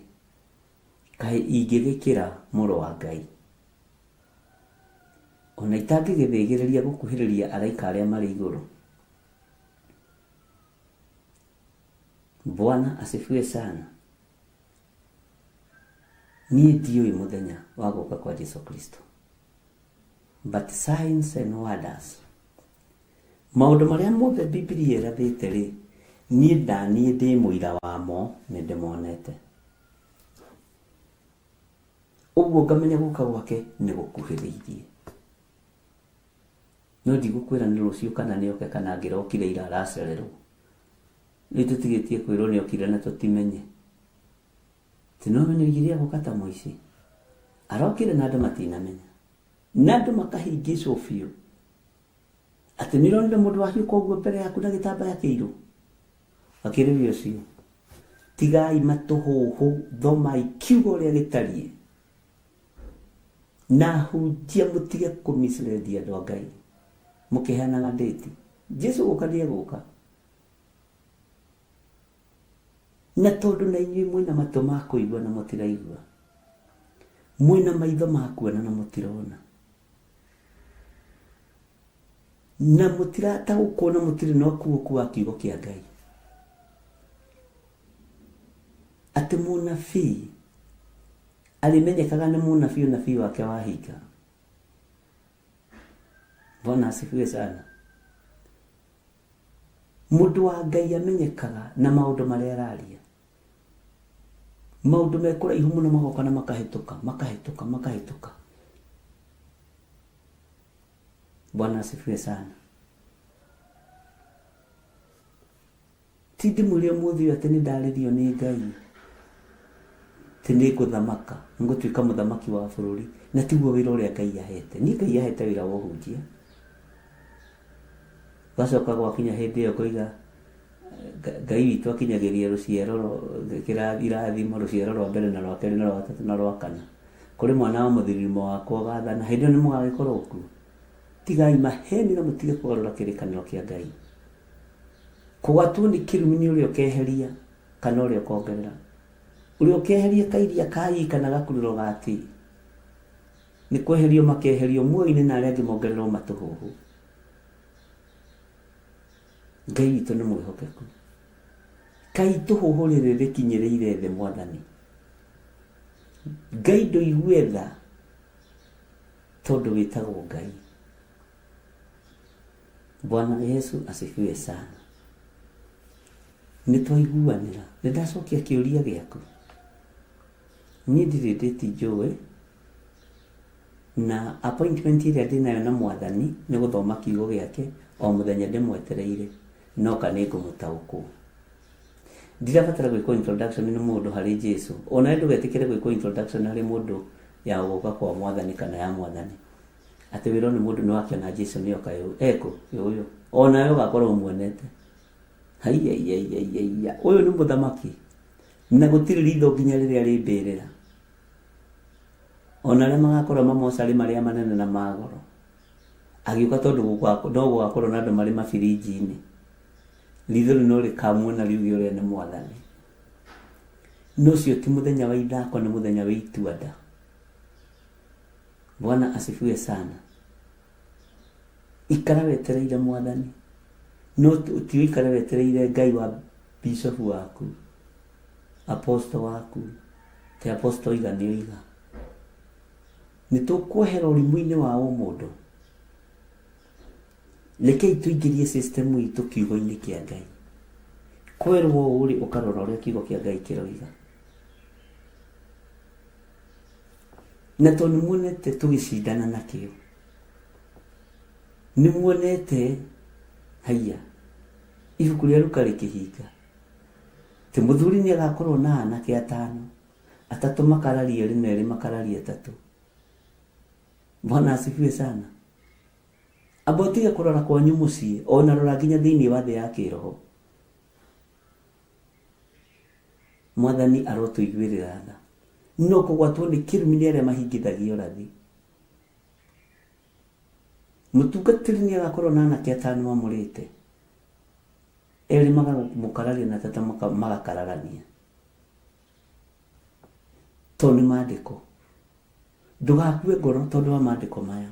kaĩ ingĩgĩkĩra mũrũ wa Ngai? Ona itangĩgĩthĩgĩrĩria gũkuhĩrĩria araika arĩa marĩ igũrũ. Bwana asifiwe sana. Niĩ ndiũĩ mũthenya wa gũka kwa Jesu Kristo, but signs and wonders, maũndũ marĩa mothe Bibilia ĩrathĩte rĩ, niĩ ndaniĩ ndĩ mũira wamo, nĩ ndĩmonete. Ũguo ngamenya gũka gwake nĩ gũkuhĩrĩirie. No ndigũkwĩra nĩ rũciũ kana nĩ oke kana angĩrokire ira aracererwo. Rĩu tũtigĩtie kwĩrwo nĩ okire na tũtimenye. Ti no menye oigire egũka ta mũici. Arokire na andũ matinamenya. Na andũ makahĩngĩcwo biũ. Atĩ nĩ ũronire mũndũ wahiũka ũguo mbere yaku na gĩtambaya kĩirũ? Akĩrĩria ũcio. Tigai matũhũhũ, thomai kiugo ũrĩa gĩtariĩ. Na hunjia mũtige kũmislead andũ a Ngai. Mũkĩheanaga ndĩti. Jesu gũka nĩ egũka. Na tondũ na inyuĩ mwĩna matũ ma kũigua na mũtiraigua, mwĩna maitho ma kuona na mũtirona, na mũtirataũkwo na mũtirĩ na ũkuũku wa kiugo kĩa Ngai, atĩ mũnabii arĩmenyekaga nĩ mũnabii ũnabii wake wahinga. Bwana asifiwe sana. Mũndũ wa Ngai amenyekaga na maũndũ marĩa araria. Maũndũ me kũraihu mũno magoka na makahĩtũka, makahĩtũka, makahĩtũka. Bwana asifiwe sana. Ti ndĩmwĩre ũmũthĩ ũyũ atĩ nĩ ndarĩrio nĩ Ngai atĩ nĩ ngũthamaka, ngũtuĩka mũthamaki wa bũrũri, na tiguo wĩra ũrĩa Ngai ahete. Niĩ Ngai ahete wĩra wa ũhunjia. Gacoka gwakinya hĩndĩ ĩyo ngoiga Ngai witũ akinyagĩria rũciaro irathimo rũciaro rwa mbere na rwa kerĩ na rwa gatatũ na rwa kana. Kũrĩ mwana wa mũthiririmo wakwa ũgathana, hĩndĩ ĩyo nĩ mũgagĩkorwo kuo. Tigai maheni na mũtige kũgarũra kĩrĩkanĩro kĩa Ngai. Kũgatwo nĩ kĩrumi nĩ ũrĩa ũkeheria kana ũrĩa ũkongerera. Ũrĩa ũkeheria kairia ka i kana gakururo ga t, nĩ kweherio makeherio muoyo-inĩ na arĩa angĩ mongererwo matũhũhũ. Ngai witũ nĩ mwĩhokeku. Kaĩ itũhũhũ rĩrĩ rĩkinyĩrĩire thĩ mwathani. Ngai ndũigue tha tondũ wĩtagwo Ngai. Bwana Yesu asifiwe sana. Nĩ twaiguanĩra. Nĩ ndacokia kĩũria gĩaku. Niĩ ndirĩ ndĩti njũĩ na appointment ĩrĩa ndĩnayo na mwathani nĩ gũthoma kiugo gĩake o mũthenya ndĩmwetereire noka nĩ ngũmũtaũkwo. Ndirabatara gwĩkwo introduction nĩ mũndũ harĩ Jesu. Onawe ndũgetĩkĩre gwĩkwo introduction harĩ mũndũ ya gũka kwa mwathani kana ya mwathani. Atĩ wĩrwo nĩ mũndũ nĩ wakĩona Jesu nĩ oka ekũ ũyũ. Onawe ũgakorwo ũmuonete. Haiyaiyaiya ũyũ nĩ mũthamaki na gũtirĩ ritho nginya rĩrĩa rĩ mbĩrĩra. Ona arĩa magakorwo mamocarĩ marĩa manene na magoro agĩũka tondũ no gũgakorwo na andũ marĩ mabirinji-inĩ ritho rĩu no rĩkamuona riuge ũrĩa nĩ mwathani. No ũcio ti mũthenya wa ithako nĩ mũthenya wa itua nda. Bwana asifiwe sana. Ikara wetereire mwathani no ti ũikare wetereire Ngai wa bishop waku, apostle waku, ti apostle oiga nĩ oiga. Nĩ tũkwehera ũrimũ-inĩ wa ũmũndũ. Rekei tũingĩrie system itũ kiugo-inĩ kĩa Ngai. Kwerwo ũũ rĩ, ũkarora ũrĩa kiugo kĩa Ngai kĩroiga. Na tondũ nĩ muonete tũgĩcindana nakĩo, nĩ muonete haiya ibuku rĩa Luka rĩkĩhinga, atĩ mũthuri nĩ agakorwo na anake atano, atatũ makararia erĩ na erĩ makararia atatũ. Bwana asifiwe sana. Amba ũtige kũrora kwanyu mũciĩ, ona rora nginya thĩinĩ wa thĩ ya kĩroho. Mwathani arotũiguĩrĩra tha. No kũgwatwo nĩ kĩrumi nĩ arĩa mahingithagia ũrathi. Mũtungatĩri nĩ agakorwo na anake atano mamũrĩte. Erĩ makamũkararia na atatũ magakararania. Tondũ nĩ maandĩko. Ndũgakue ngoro tondũ wa maandĩko maya.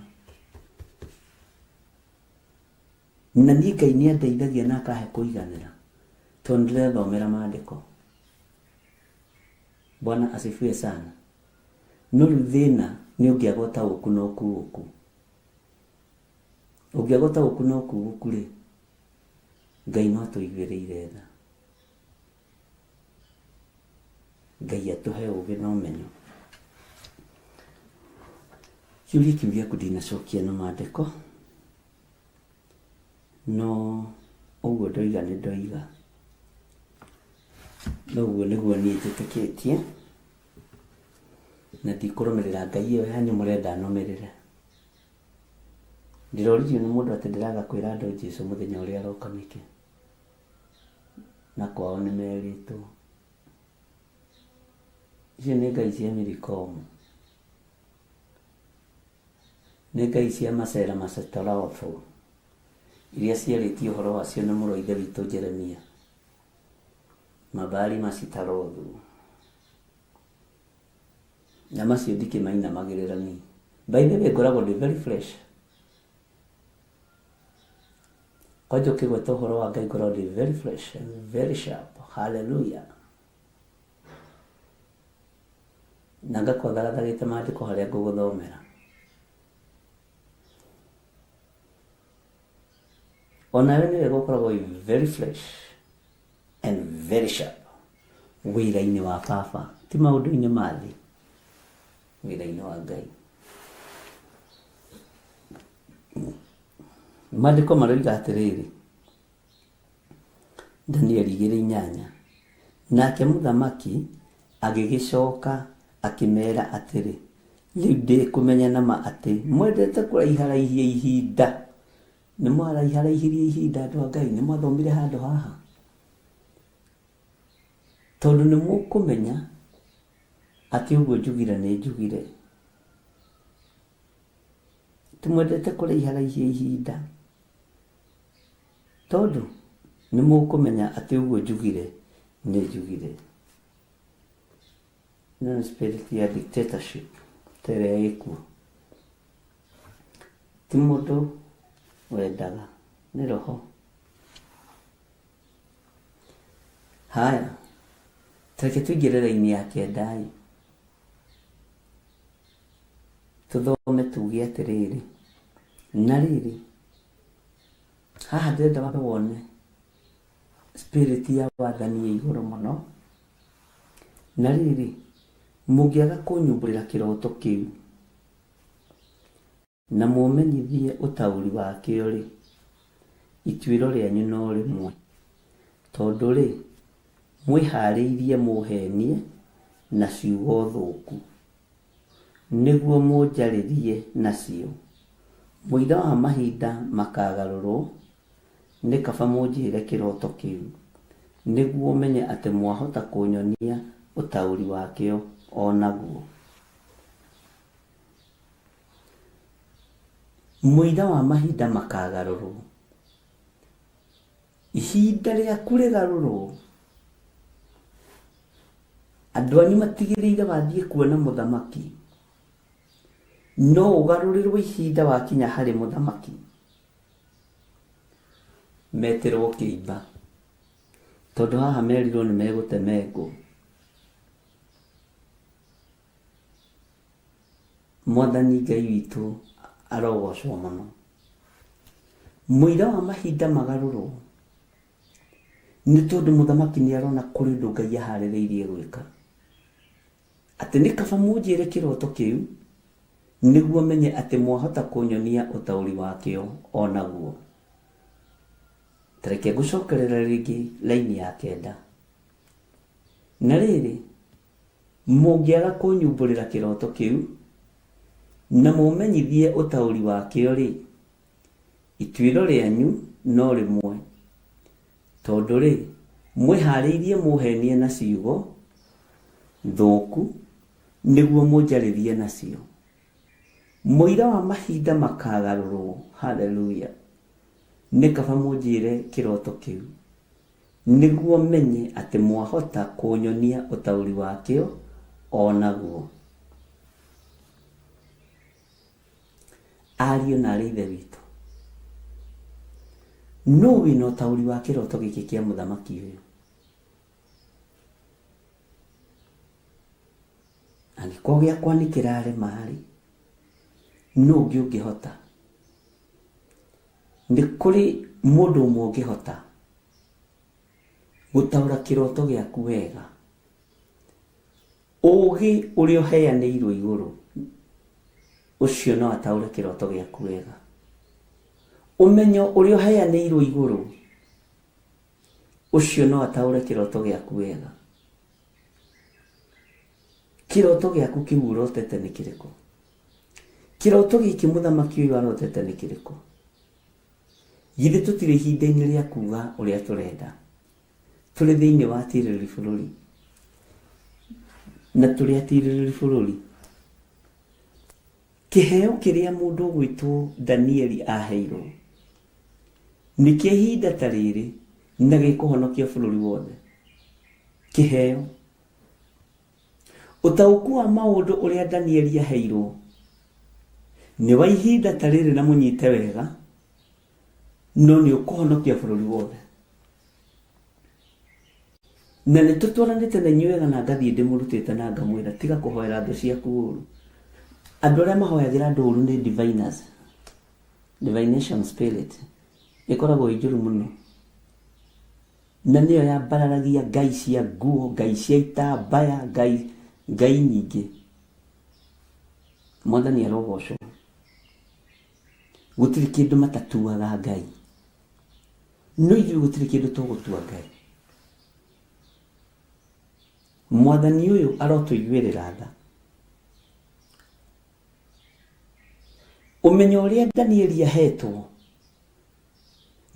Na niĩ Ngai nĩ andeithagia na akahe kũiganĩra tondũ ndĩrethomera maandĩko. Bwana asifiwe sana. No rĩu thĩna nĩ ũngĩaga ũtaũku na ũkuũku. Ũngĩaga ũtaũku na ũkuũku rĩ, Ngai no atũiguĩrĩire tha. Ngai atũhe ũgĩ na ũmenyo. Kĩũria kĩu gĩaku ndinacokia na maandĩko, no ũguo ndoiga nĩ ndoiga. No ũguo nĩguo niĩ njĩtĩkĩtie, na ndikũrũmĩrĩra Ngai ĩyo yanyu mũrenda nũmĩrĩre. Ndĩroririo nĩ mũndũ atĩ ndĩraga kwĩra andũ Jesũ mũthenya ũrĩa aroka nĩkĩ, na kwao nĩ merĩtwo. Icio nĩ ngai cia mĩrikomo. Nĩ ngai cia macera macetorofu iria ciarĩtie ũhoro wacio nĩ mũrũ wa ithe witũ Jeremia. Mabali macitarothu. Na macio ndikĩmainamagĩrĩra niĩ. By the way ngoragwo ndĩ very fresh. Kwanja ũkĩgweta ũhoro wa Ngai ngoragwo ndĩ very fresh and very sharp. Hallelujah. Na ngakorwo thagathagĩte maandĩko harĩa ngũgũthomera. Onawe nĩ wega ũkoragwo wĩ very fresh and very sharp wĩra-inĩ wa baba. Ti maũndũ-inĩ ma thĩ, wĩra-inĩ wa Ngai. Maandĩko maroiga atĩrĩrĩ, Danieli 2:8, Nake mũthamaki agĩgĩcoka akĩmera atĩrĩ, Rĩu ndĩ kũmenya na ma atĩ mwendete kũraiharaihia ihinda. Nĩ mwaraiharaihirie ihinda andũ a Ngai, nĩ mwathomire handũ haha. Tondũ nĩ mũkũmenya atĩ ũguo njugire nĩ njugire. Tũmwendete kũraiharaihia ihinda. Tondũ nĩ mũkũmenya atĩ ũguo njugire nĩ njugire. Ĩno nĩ spirit ya dictatorship ta ĩrĩa ĩkuo. Ti mũndũ wendaga, nĩ roho. Haya, tareke tũingĩre raini ya kenda ĩ, tũthome tuge atĩrĩrĩ, na rĩrĩ, haha ndĩrenda wambe wone spirit ya wathani ĩ igũrũ mũno. Na rĩrĩ, mũngĩaga kũnyumbũrĩra kĩroto kĩu, Na mũmenyithie ũtaũri wakĩo-rĩ, ituĩro rĩanyu no rĩmwe, tondũ-rĩ, mwĩhaarĩirie mũũheenie na ciugo thũku, nĩguo mũnjarĩrie nacio. Mũira wa mahinda makaagarũrũo, nĩ kaba mũnjĩre kĩroto kĩu, nĩguo menye atĩ mwahota kũnyonia ũtaũri wakĩo o naguo. Mũira wa mahinda makagarũrwo. Ihinda rĩaku rĩgarũrwo. Andũ anyu matigĩrĩire wathiĩ kuona mũthamaki. No ũgarũrĩrwo ihinda wakinya harĩ mũthamaki. Metĩrwo kĩimba. Tondũ haha merirwo nĩ megũtemengwo. Mwathani Ngai witũ arogocwo mũno. Mũira wa mahinda magarũrwo nĩ tondũ mũthamaki nĩ arona kũrĩ ũndũ Ngai aharĩrĩirie gwĩka. Atĩ nĩ kaba mũnjĩre kĩroto kĩu nĩguo menye atĩ mwahota kũnyonia ũtaũri wakĩo o naguo. Ta reke ngũcokerere rĩngĩ raini ya kenda. Na rĩrĩ, Mũngĩaga kũnyumbũrĩra kĩroto kĩu, na mũmenyithie ũtaũri wakĩo-rĩ, ituĩro rĩanyu no rĩmwe, tondũ-rĩ, mwĩhaarĩirie mũũheenie na ciugo thũku nĩguo mũnjarĩrie nacio. Mũira wa mahinda makaagarũrũo. Haleluya! Nĩ kaba mũnjĩre kĩroto kĩu. Nĩguo menye atĩ mwahota kũnyonia ũtaũri wakĩo o naguo. Ariũ na aarĩ a Ithe witũ, nũũ wĩna ũtaũri wa kĩroto gĩkĩ kĩa mũthamaki ũyũ? Angĩkorwo gĩakwa nĩ kĩrarema-rĩ, nũũ ũngĩ ũngĩhota? Nĩ kũrĩ mũndũ ũmwe ũngĩhota gũtaũra kĩroto gĩaku wega. Ũgĩ ũrĩa ũheanĩirwo igũrũ, ũcio no ataũre kĩroto gĩaku wega. Ũmenyo ũrĩa ũheanĩirwo igũrũ, ũcio no ataũre kĩroto gĩaku wega. Kĩroto gĩaku kĩu ũrotete nĩ kĩrĩkũ? Kĩroto gĩkĩ mũthamaki ũyũ arotete nĩ kĩrĩkũ? Githĩ tũtirĩ ihinda-inĩ rĩa kuga ũrĩa tũrenda? Tũrĩ thĩinĩ wa atirĩrĩri bũrũri. Na tũrĩ atirĩrĩri bũrũri. Kĩheo kĩrĩa mũndũ ũgwĩtwo Danieli aheirwo nĩ kĩa ihinda ta rĩrĩ na gĩkũhonokia bũrũri wothe. Kĩheo. Ũtaũku wa maũndũ ũrĩa Danieli aheirwo nĩ wa ihinda ta rĩrĩ na mũnyite wega, no nĩ ũkũhonokia bũrũri wothe. Na nĩ tũtwaranĩte na inyuĩ wega na ngathiĩ ndĩmũrutĩte na ngamwĩra tiga kũhoera thũ ciaku ũru. Andũ arĩa mahoyagĩra andũ ũru nĩ diviners, divination spirit ĩkoragwo ĩ njũru mũno. Na nĩyo yambararagia ngai cia nguo, ngai cia itambaya, ngai... Ngai nyingĩ. Mwathani arogocwo. Gũtirĩ kĩndũ matatuaga Ngai. No ithuĩ gũtirĩ kĩndũ tũgũtua Ngai. Mwathani ũyũ arotũiguĩrĩra tha. Ũmenyo ũrĩa Danieli ahetwo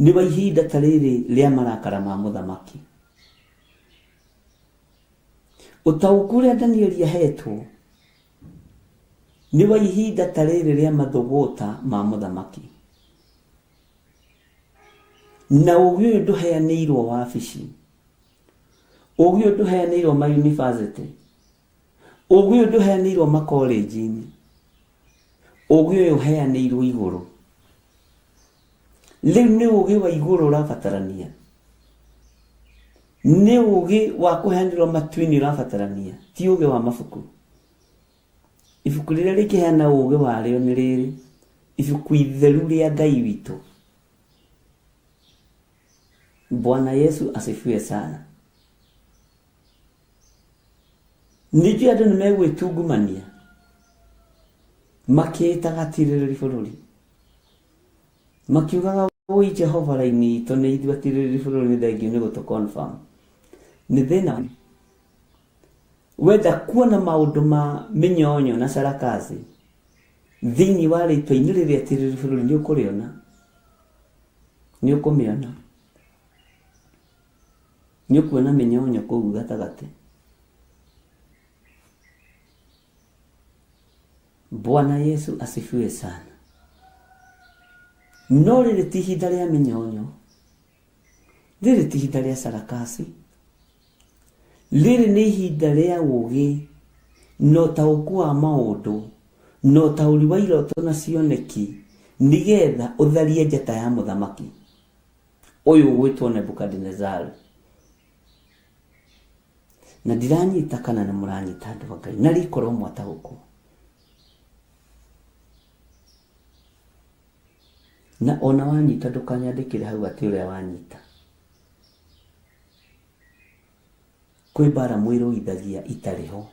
nĩ wa ihinda ta rĩrĩ rĩa marakara ma mũthamaki. Ũtaũku ũrĩa Danieli ahetwo nĩ wa ihinda ta rĩrĩ rĩa mathũgũta ma mũthamaki. Na ũgĩ ũyũ ndũheanĩirwo wabici, ũgĩ ũyũ ndũheanĩirwo mayunibacĩtĩ, ũgĩ ũyũ ndũheanĩirwo makolenji-inĩ, ũgĩ ũyũ ũheanĩirwo igũrũ. Rĩu nĩ ũgĩ wa igũrũ ũrabatarania, nĩ ũgĩ wa kũheanĩrwo matu-inĩ ũrabatarania, ti ũgĩ wa mabuku. Ibuku rĩrĩa rĩngĩheana ũgĩ warĩo nĩ rĩrĩ, ibuku itheru rĩa Ngai witũ. Bwana Yesu asifiwe sana. Ningĩ andũ nĩ megwĩtungumania makĩĩtaga atirĩrĩri bũrũri, makiugaga woi Jehova raini itũ nĩ ithuĩ atirĩrĩri bũrũri nĩ thengiũ nĩ gũtũ confirm. Nĩ thĩna wenda kuona maũndũ ma mĩnyonyo na sarakasi thĩinĩ wa rĩtwa-inĩ rĩrĩa atirĩrĩri bũrũri nĩ ũkũrĩona, nĩ ũkũmĩona. Nĩ ũkuona mĩnyonyo kũu gatagatĩ. Bwana Yesu asifiwe sana. No rĩrĩ ti ihinda rĩa mĩnyonyo, rĩrĩ ti ihinda rĩa sarakasi, rĩrĩ nĩ ihinda rĩa ũũgĩ na ũtaũku wa maũndũ na ũtaũri wa iroto na cioneki, nĩgetha ũtharie njata ya mũthamaki ũyũ ũgwĩtwo Nebukadinezaru. Na ndiranyita kana nĩ mũranyita andũ a Ngai, na rikorwo mwataũkwo. Na ona wanyita ndũkanyandĩkĩre hau atĩ ũrĩa wanyita. Kwĩ mbara mwĩrũithagia itarĩ ho.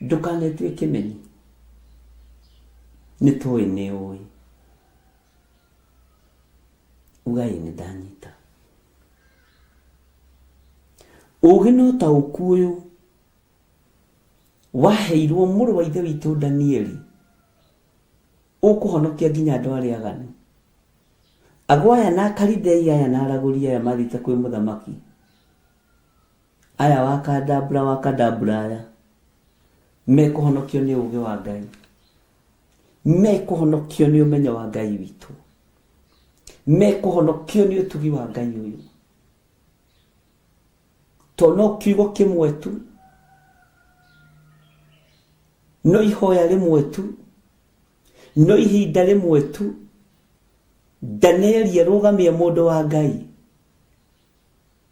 Ndũkanetue kĩmenyi. Nĩ tũĩ nĩ ũĩ. Uga ĩĩ nĩ ndanyita. Ũgĩ na ũtaũku ũyũ waheirwo mũrũ wa ithe witũ Danieli ũkũhonokia nginya andũ arĩa aganu. Ago aya na Akalidei aya na aragũri aya mathiĩte kwĩ mũthamaki aya wa Kadabra wa Kadabra aya mekũhonokio nĩ ũgĩ wa Ngai, mekũhonokio nĩ ũmenyo wa Ngai witũ, mekũhonokio nĩ ũtugi wa Ngai ũyũ. To no kiugo kĩmwe tu, no ihoya rĩmwe tu, no ihinda rĩmwe tu, Danieli arũgamie mũndũ wa Ngai,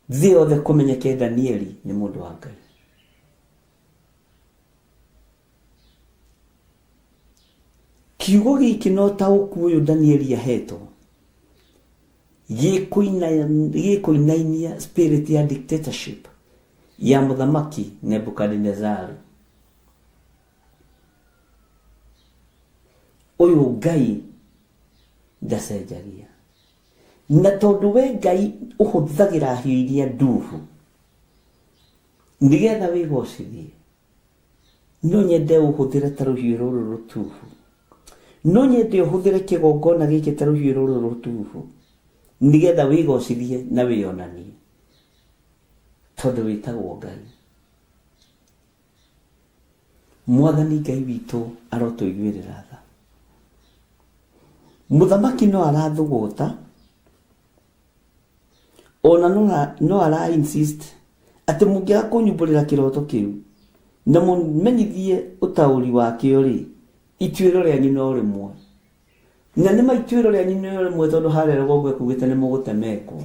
thĩ yothe kũmenyeke Danieli nĩ mũndũ wa Ngai. Kiugo gĩkĩ na ũtaũku ũyũ Danieli ahetwo gĩkũinainia spirit ya dictatorship ya mũthamaki Nebukadinezari. Ũyũ Ngai ndacenjagia. Na tondũ we Ngai ũhũthagĩra hiũ iria nduhu nĩgetha wĩgocithie, no nyende ũhũthĩre ta rũhiũ rũrũ rũtuhu. No nyende ũhũthĩre kĩgongona gĩkĩ ta rũhiũ rũrũ rũtuhu nĩgetha wĩgocithie na wĩonanie tondũ wĩtagwo Ngai. Mwathani Ngai witũ arotũiguĩrĩra tha. Mũthamaki no arathũgũta ona no ara insist atĩ mũngĩaga kũnyumbũrĩra kĩroto kĩu na mũmenyithie ũtaũri wakĩo rĩ, ituĩro rĩanyu no rĩmwe. Na nĩma ituĩro rĩanyu no rĩmwe tondũ harĩa rũgongo ekugĩte nĩ mũgũtemengwo.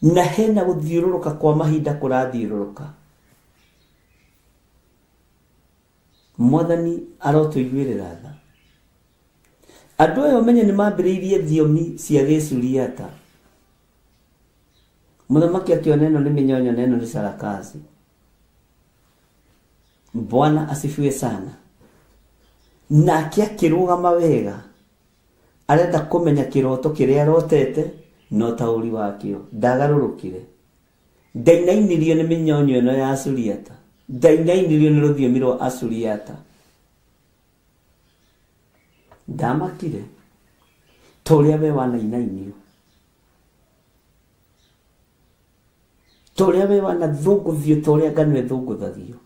Na hena gũthiũrũrũka kwa mahinda kũrathiũrũrũka. Mwathani arotũiguĩrĩra tha. Andũ aya ũmenye nĩ mambĩrĩirie thiomi cia gĩcuriata. Mũthamaki akĩona ĩno nĩ mĩnyonyo na ĩno nĩ sarakazi. Bwana asifiwe sana. Nake akĩrũgama wega, arenda kũmenya kĩroto kĩrĩa arotete na ũtaũri wakĩo. Ndagarũrũkire, ndainainirio nĩ mĩnyonyo ĩno ya Asuriata, ndainainirio nĩ rũthiomi rwa Asuriata. Ndamakire ta ũrĩa we wanainainio, ta ũrĩa we wanathũngũthio, ta ũrĩa ngano ĩthũngũthagio,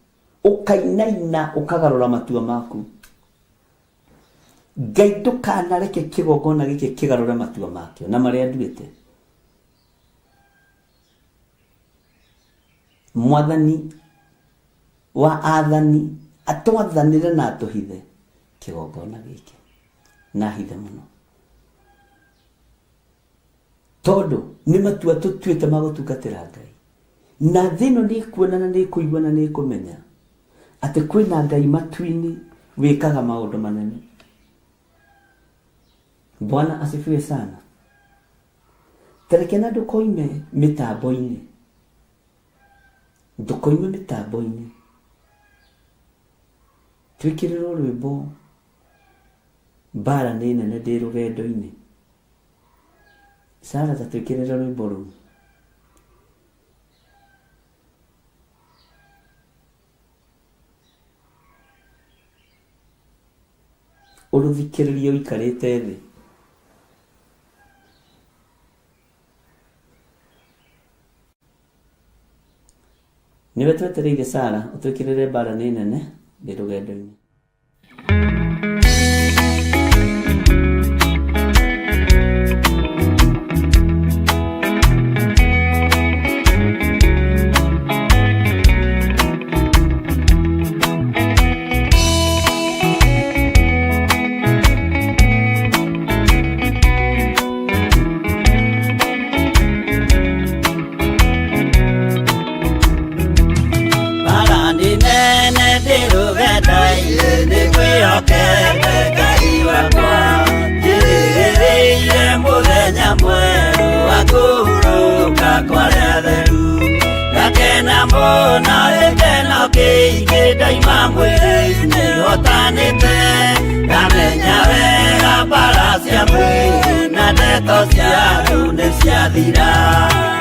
ũkainaina ũkagarũra matua maku. Ngai ndũkanareke kĩgongona gĩkĩ kĩgarũre matua makĩo na marĩa nduĩte. Mwathani wa athani atwathanĩre na atũhithe kĩgongona gĩkĩ, na hithe mũno, tondũ nĩ matua tũtuĩte ma gũtungatĩra Ngai. Na thĩ ĩno nĩ ĩkuona na nĩ ĩkũigua na nĩ ĩkũmenya atĩ kwĩna Ngai matu-inĩ wĩkaga maũndũ manene. Bwana asifiwe sana. Tareke na ndũkoime mĩtambo-inĩ, ndũkoime mĩtambo-inĩ. Twĩkĩrĩrwo rwĩmbo mbara nĩ nene ndĩ rũgendo-inĩ. Sara, ta twĩkĩrĩre rwĩmbo rũu. Ũrũthikĩrĩrie ũikarĩte thĩ. Nĩwe twetereire Sara, ũtwĩkĩrĩre mbara nĩ nene ndĩ rũgendo-inĩ. Mbara nĩ nene ndĩ rũgendo-inĩ, nĩ ngwĩhokete Ngai wakwa. Njĩrĩgĩrĩire mũthenya mwerũ wa kũhurũka kwa arĩa atheru. Ngakena mũno gĩkeno kĩingĩ ndaima mwĩrĩ-inĩ hotanĩte. Ngamenya wega mbara cia mwĩrĩ na ndeto cia andũ nĩ ciathira.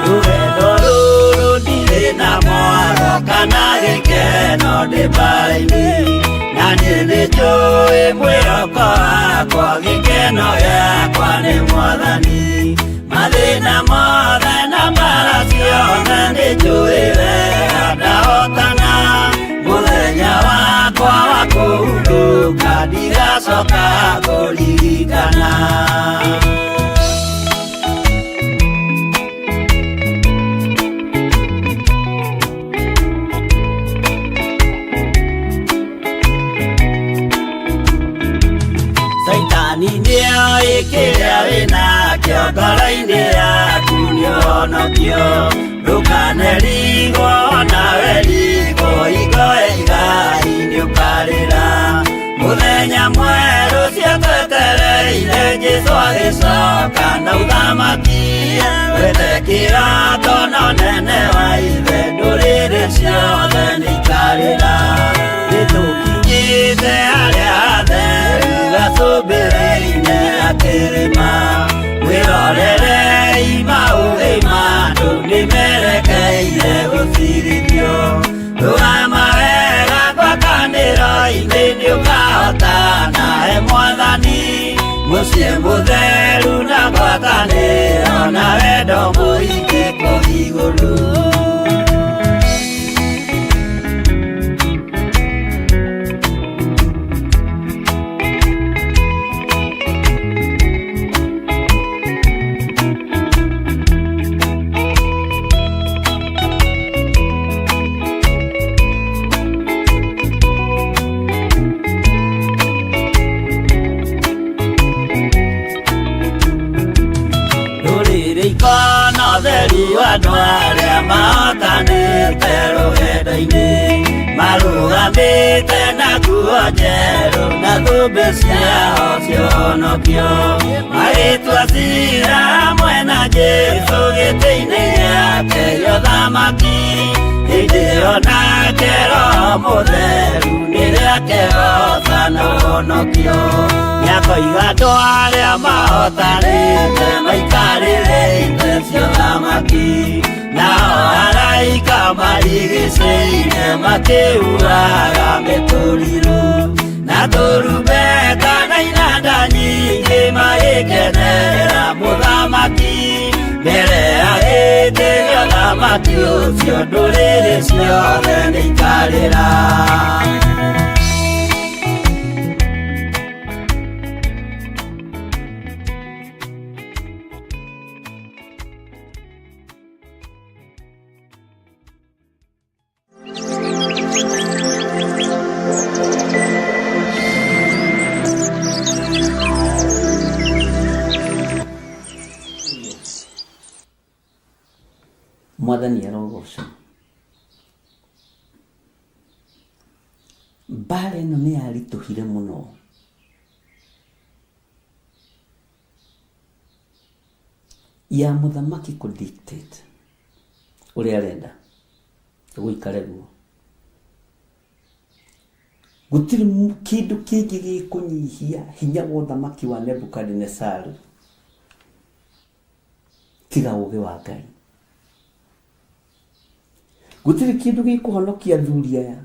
Rũgendo rũrũ ndirĩ na mwaro kana gĩkeno ndĩ mbara-inĩ. Na niĩ nĩ njũĩ mwĩhoko wakwa, gĩkeno gĩakwa nĩ Mwathani. Mathĩna mothe na mbara ciothe nĩ njũĩ wega ndahotana. Mũthenya wakwa wa kũhurũka ndigacoka kũririkana. Caitani nĩoĩ kĩrĩa wĩnakĩo ngoro-inĩ yaku nĩũhonokio. Ndũkanerigwo nawe rigwo hingo ĩigai nĩũkarĩra. Mũthenya mwerũ ciatwetereire Jesũ agĩcoka na ũthamaki. Wethe kĩrato na ũnene wa ithe ndũrĩrĩ ciothe nĩikarĩra. Nĩtũkinyĩte harĩa hatheru gacũmbĩrĩ-inĩ ga kĩrĩma. Mwĩrorerei maũthĩ ma andũ nĩmerekeire gũcirithio. Rũgama wega ngwatanĩro-inĩ nĩũkahotana he Mwathani. Mũciĩ mũtheru na ngwatanĩro na wendo mũingĩ kũu igũrũ. Ndũrĩrĩ ikona ũtheru andũ arĩa Mehambĩte na nguo njerũ na thũmbĩ ciao cionokio magĩtua cira hamwe na Jesũ gĩtĩ-inĩ gĩake gĩa ũthamaki hĩndĩ ĩyo nake Roho Mũtheru nĩrĩo akehoca na ũhonokio nĩakoiga andũ arĩa mahotanĩte maikarĩre itĩ cia ũthamaki nao araika marigicĩirie makĩhuhaga mĩtũrirũ na tũrumbeta na inanda nyingĩ magĩkenerera mũthamaki mbere ya gĩtĩ gĩa ũthamaki ũcio ndũrĩrĩ ciothe nĩikarĩra. Mwathani arogocwo. Mbara ĩno nĩ yaritũhire mũno. Ya mũthamaki kũ dictate ũrĩa arenda gũikare guo. Gũtirĩ kĩndũ kĩngĩ gĩkũnyihia hinya wa ũthamaki wa Nebukadinesaru tiga ũũgĩ wa Ngai. Gũtirĩ kĩndũ gĩkũhonokia athuri aya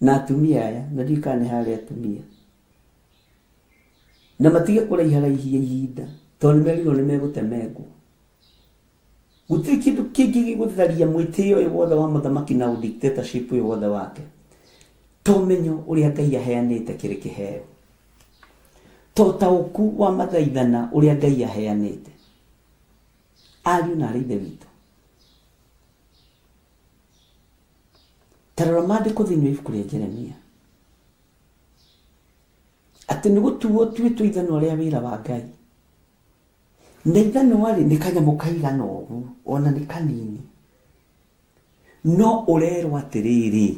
na atumia aya, na ndiũĩ kana nĩ harĩ atumia, na matige kũraiharaihia ihinda tondũ nĩ merirwo nĩ megũtemengwo. Gũtirĩ kĩndũ kĩngĩ gĩgũtharia mwĩtĩo ũyũ wothe wa mũthamaki na dictatorship ũyũ wothe wake to ũmenyo ũrĩa Ngai aheanĩte kĩrĩ kĩheo, to ũtaũku wa mathaithana ũrĩa Ngai aheanĩte. Ariũ na arĩ ithe witũ, ta rora maandĩko thĩinĩ wa ibuku rĩa Jeremia atĩ nĩ gũtuo tuĩtwo ithanwa rĩa wĩra wa Ngai, na ithanwa rĩ nĩ kanyamũ kaigana ũguo ona nĩ kanini, no ũrerwo atĩrĩrĩ,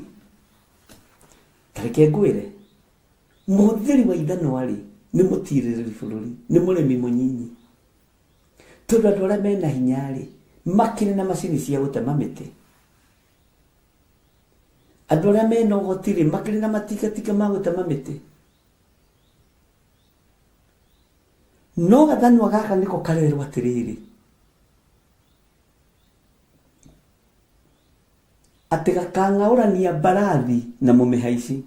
ta reke ngwĩre, mũhũthĩri wa ithanwa rĩ nĩ mũtirĩrĩri bũrũri, nĩ mũrĩmi mũnyinyi, tondũ andũ arĩa mena hinya rĩ makĩrĩ na macini cia gũtema mĩtĩ, andũ arĩa mena ũhoti rĩ makĩrĩ na matingatinga ma gũtema mĩtĩ, no gathanwa gaka nĩko karerwo atĩrĩrĩ atĩ gakang'aũrania mbarathi na mũmĩhaici.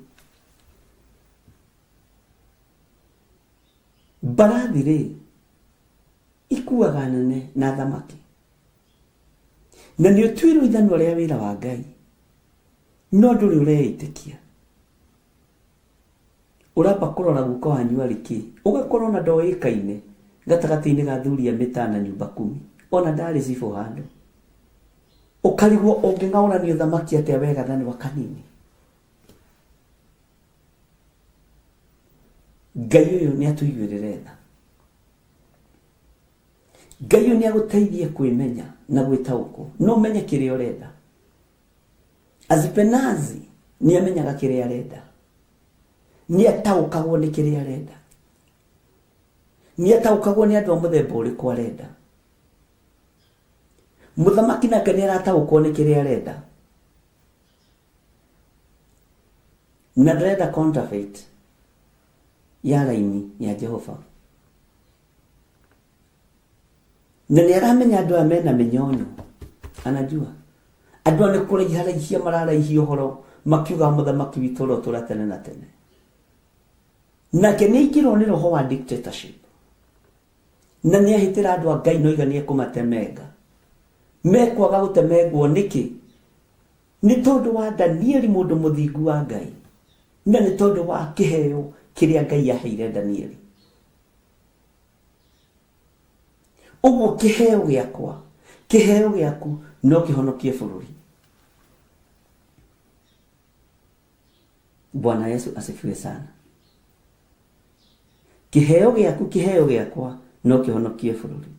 Mbarathi rĩ ikuaga nene na thamaki, na nĩ ũtuĩrwo ithanwa rĩa wĩra wa Ngai, no ndũrĩ ũreĩtĩkia. Ũramba kũrora guka wanyu arĩ kĩ, ũgakorwo ona ndoĩkaine gatagatĩ-inĩ ga athuri a mĩtaa na nyumba kumi, ona ndarĩ cibũ handũ, ũkarigwo ũngĩng'aũrania ũthamaki atĩa we gathanwa kanini. Ngai ũyũ nĩ atũiguĩrĩre tha. Ngai ũyũ nĩ agũteithie kwĩmenya na gwĩtaũkwo, no ũmenye kĩrĩa ũrenda. Azipenazi nĩ amenyaga kĩrĩa arenda, nĩ ataũkagwo nĩ kĩrĩa arenda, nĩ ataũkagwo nĩ andũ a mũthemba ũrĩkũ arenda. Mũthamaki nake nĩ arataũkwo nĩ kĩrĩa arenda, na ndarenda counterfeit ya raini ya Jehova, na nĩ aramenya andũ aya mena mĩnyonyo, anajua andũ aya nĩ kũraiharaihia mararaihia ũhoro makiuga mũthamaki witũ ũrotũra tene na tene. Nake nĩ aingĩrwo nĩ roho wa dictatorship, na nĩ ahĩtĩra andũ a Ngai noiga nĩ ekũmatemenga. Mekwaga gũtemengwo nĩkĩ? Nĩ tondũ wa Danieli mũndũ mũthingu wa Ngai, na nĩ tondũ wa kĩheo kĩrĩa Ngai aheire Danieli. Ũguo kĩheo gĩakwa, kĩheo gĩaku no kĩhonokie bũrũri. Bwana Yesu asifiwe sana. Kĩheo gĩaku, kĩheo gĩakwa no kĩhonokie bũrũri.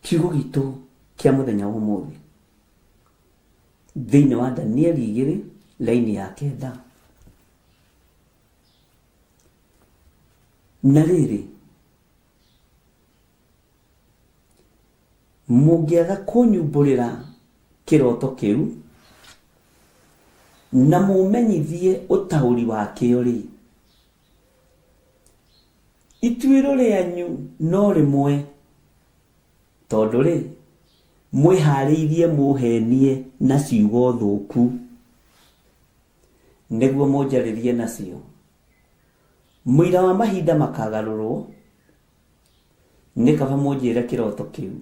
Kiugo gitũ kĩa mũthenya wa ũmũthĩ Thĩinĩ wa Danieli 2 laini ya 9. Na rĩrĩ, mũngĩaga kũnyumbũrĩra kĩroto kĩu na mũmenyithie ũtaũri wakĩo rĩ, ituĩro rĩanyu no rĩmwe, tondũ rĩ mwĩharĩirie mũhenie na ciugo thũku nĩguo mũnjarĩrie nacio. Mũira wa mahinda makagarũrwo, nĩ kaba mũnjĩre kĩroto kĩu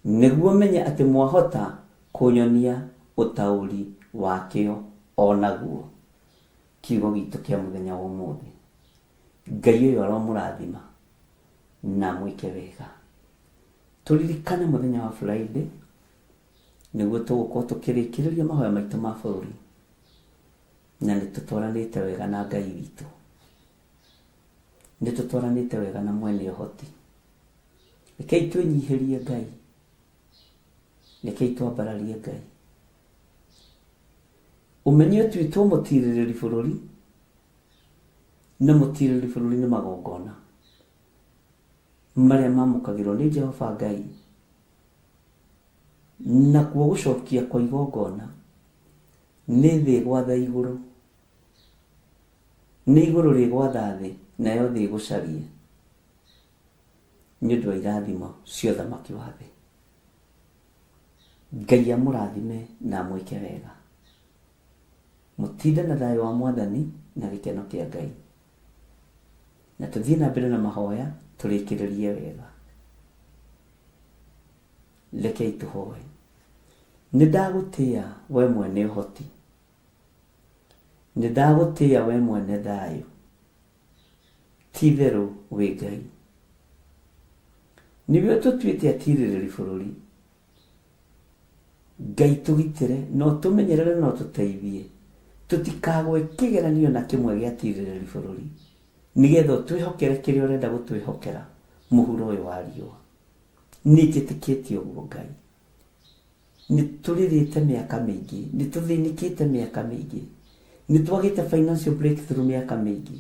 nĩguo menye atĩ mwahota kũnyonia ũtaũri wakĩo o naguo. Kiugo gitũ kĩa mũthenya wa ũmũthĩ. Ngai ũyũ aromũrathima na mwĩke wega. Tũririkane mũthenya wa Friday nĩguo tũgũkorwo tũkĩrĩkĩrĩria mahoya maitũ ma bũrũri, na nĩ tũtwaranĩte wega na Ngai witũ, nĩ tũtwaranĩte wega na mwene ũhoti. Rekei twĩnyihĩrie Ngai, rekei twambararie Ngai. Ũmenye ũtuĩtwo mũtirĩrĩri bũrũri, na mũtirĩrĩri bũrũri nĩ magongona marĩa mamũkagĩrwo nĩ Jehova Ngai, nakuo gũcokia kwa igongona nĩ thĩ ĩgwatha igũrũ, nĩ igũrũ rĩgwatha thĩ, nayo thĩ ĩgũcarie nĩ ũndũ wa irathimo cia ũthamaki wa thĩ. Ngai amũrathime na amwĩke wega. Mũtinde na thayũ wa Mwathani na gĩkeno kĩa Ngai. Na tũthiĩ na mbere na mahoya tũrĩkĩrĩrie wega. Rekei tũhoe. Nĩ ndagũtĩa we mwene ũhoti, nĩ ndagũtĩa we mwene thayũ, ti itherũ wĩ Ngai. Nĩwe ũtũtuĩte atirĩrĩri bũrũri. Ngai tũgitĩre na ũtũmenyerere na ũtũteithie tũtikagwe kĩgeranio na kĩmwe gĩa tirĩrĩri bũrũri, nĩgetha ũtwĩhokere kĩrĩa ũrenda gũtwĩhokera mũhuro ũyũ wa riũa. Nĩ njĩtĩkĩtie ũguo Ngai. Nĩ tũrĩrĩte mĩaka mĩingĩ, nĩ tũthĩnĩkĩte mĩaka mĩingĩ, nĩ twagĩte financial breakthrough mĩaka mĩingĩ,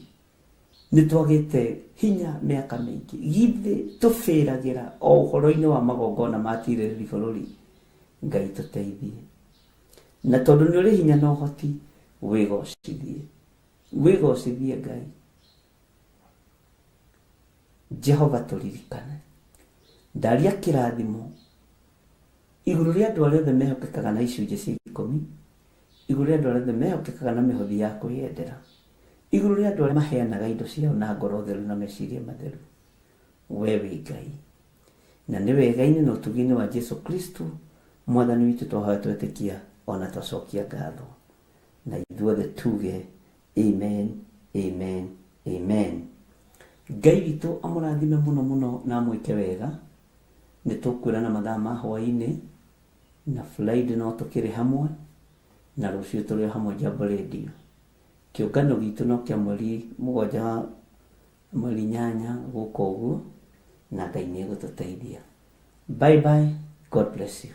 nĩ twagĩte hinya mĩaka mĩingĩ. Githĩ tũbĩragĩra o ũhoro-inĩ wa magongona ma tirĩrĩri bũrũri. Ngai tũteithie. Na tondũ nĩ ũrĩ hinya na ũhoti, wĩgocithie. Wĩgocithie Ngai. Jehova tũririkane. Ndaria kĩrathimo igũrũ rĩa andũ arĩa othe mehokekaga na icunjĩ cia 10, igũrũ rĩa andũ arĩa othe mehokekaga na mĩhothi ya kwĩyendera, igũrũ rĩa andũ arĩa maheanaga indo ciao na ngoro theru na meciria matheru. We wĩ Ngai. Na nĩ wega-inĩ na ũtugi-inĩ wa Jesu Kristo Mwathani witũ twahoya twetĩkia ona twacokia ngatho. Na ithuothe tuge amen, amen, amen. Ngai witũ amũrathime mũno mũno na amwĩke wega. Nĩ tũkwĩrana mathaa ma hwaĩ-inĩ, na Friday no tũkĩrĩ hamwe, na rũciũ tũrĩ o hamwe Jambo Radio. Kĩũngano gitũ no kĩa mweri 7 mweri 8 gũka ũguo, na Ngai nĩ egũtũteithia. Bye bye, God bless you.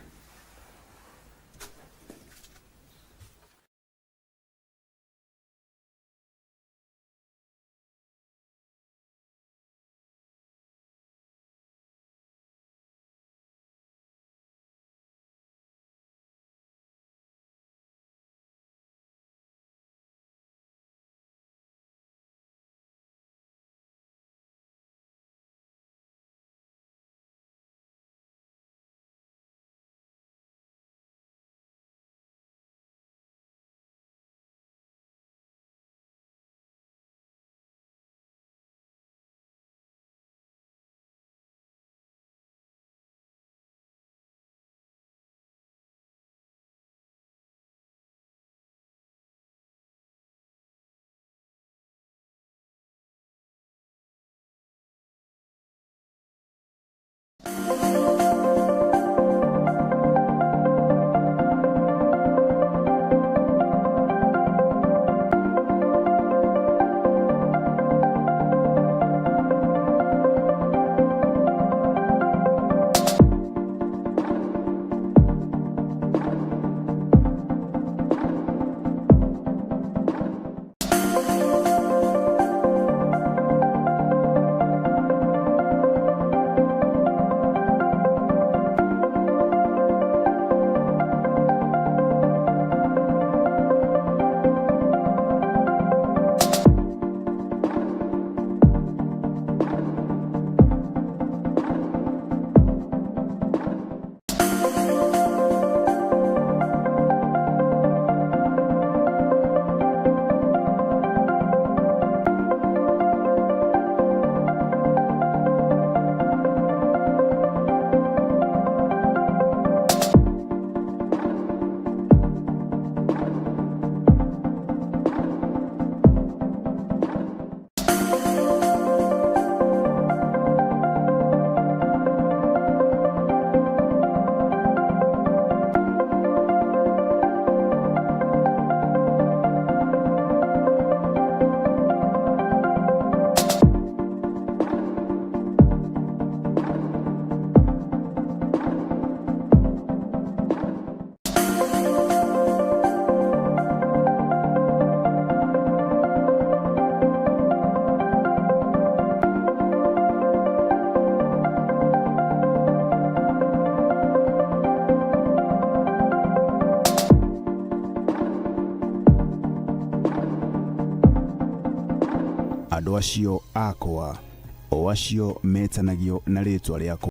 Andũ acio akwa, o acio metanagio na rĩĩtwa rĩakwa.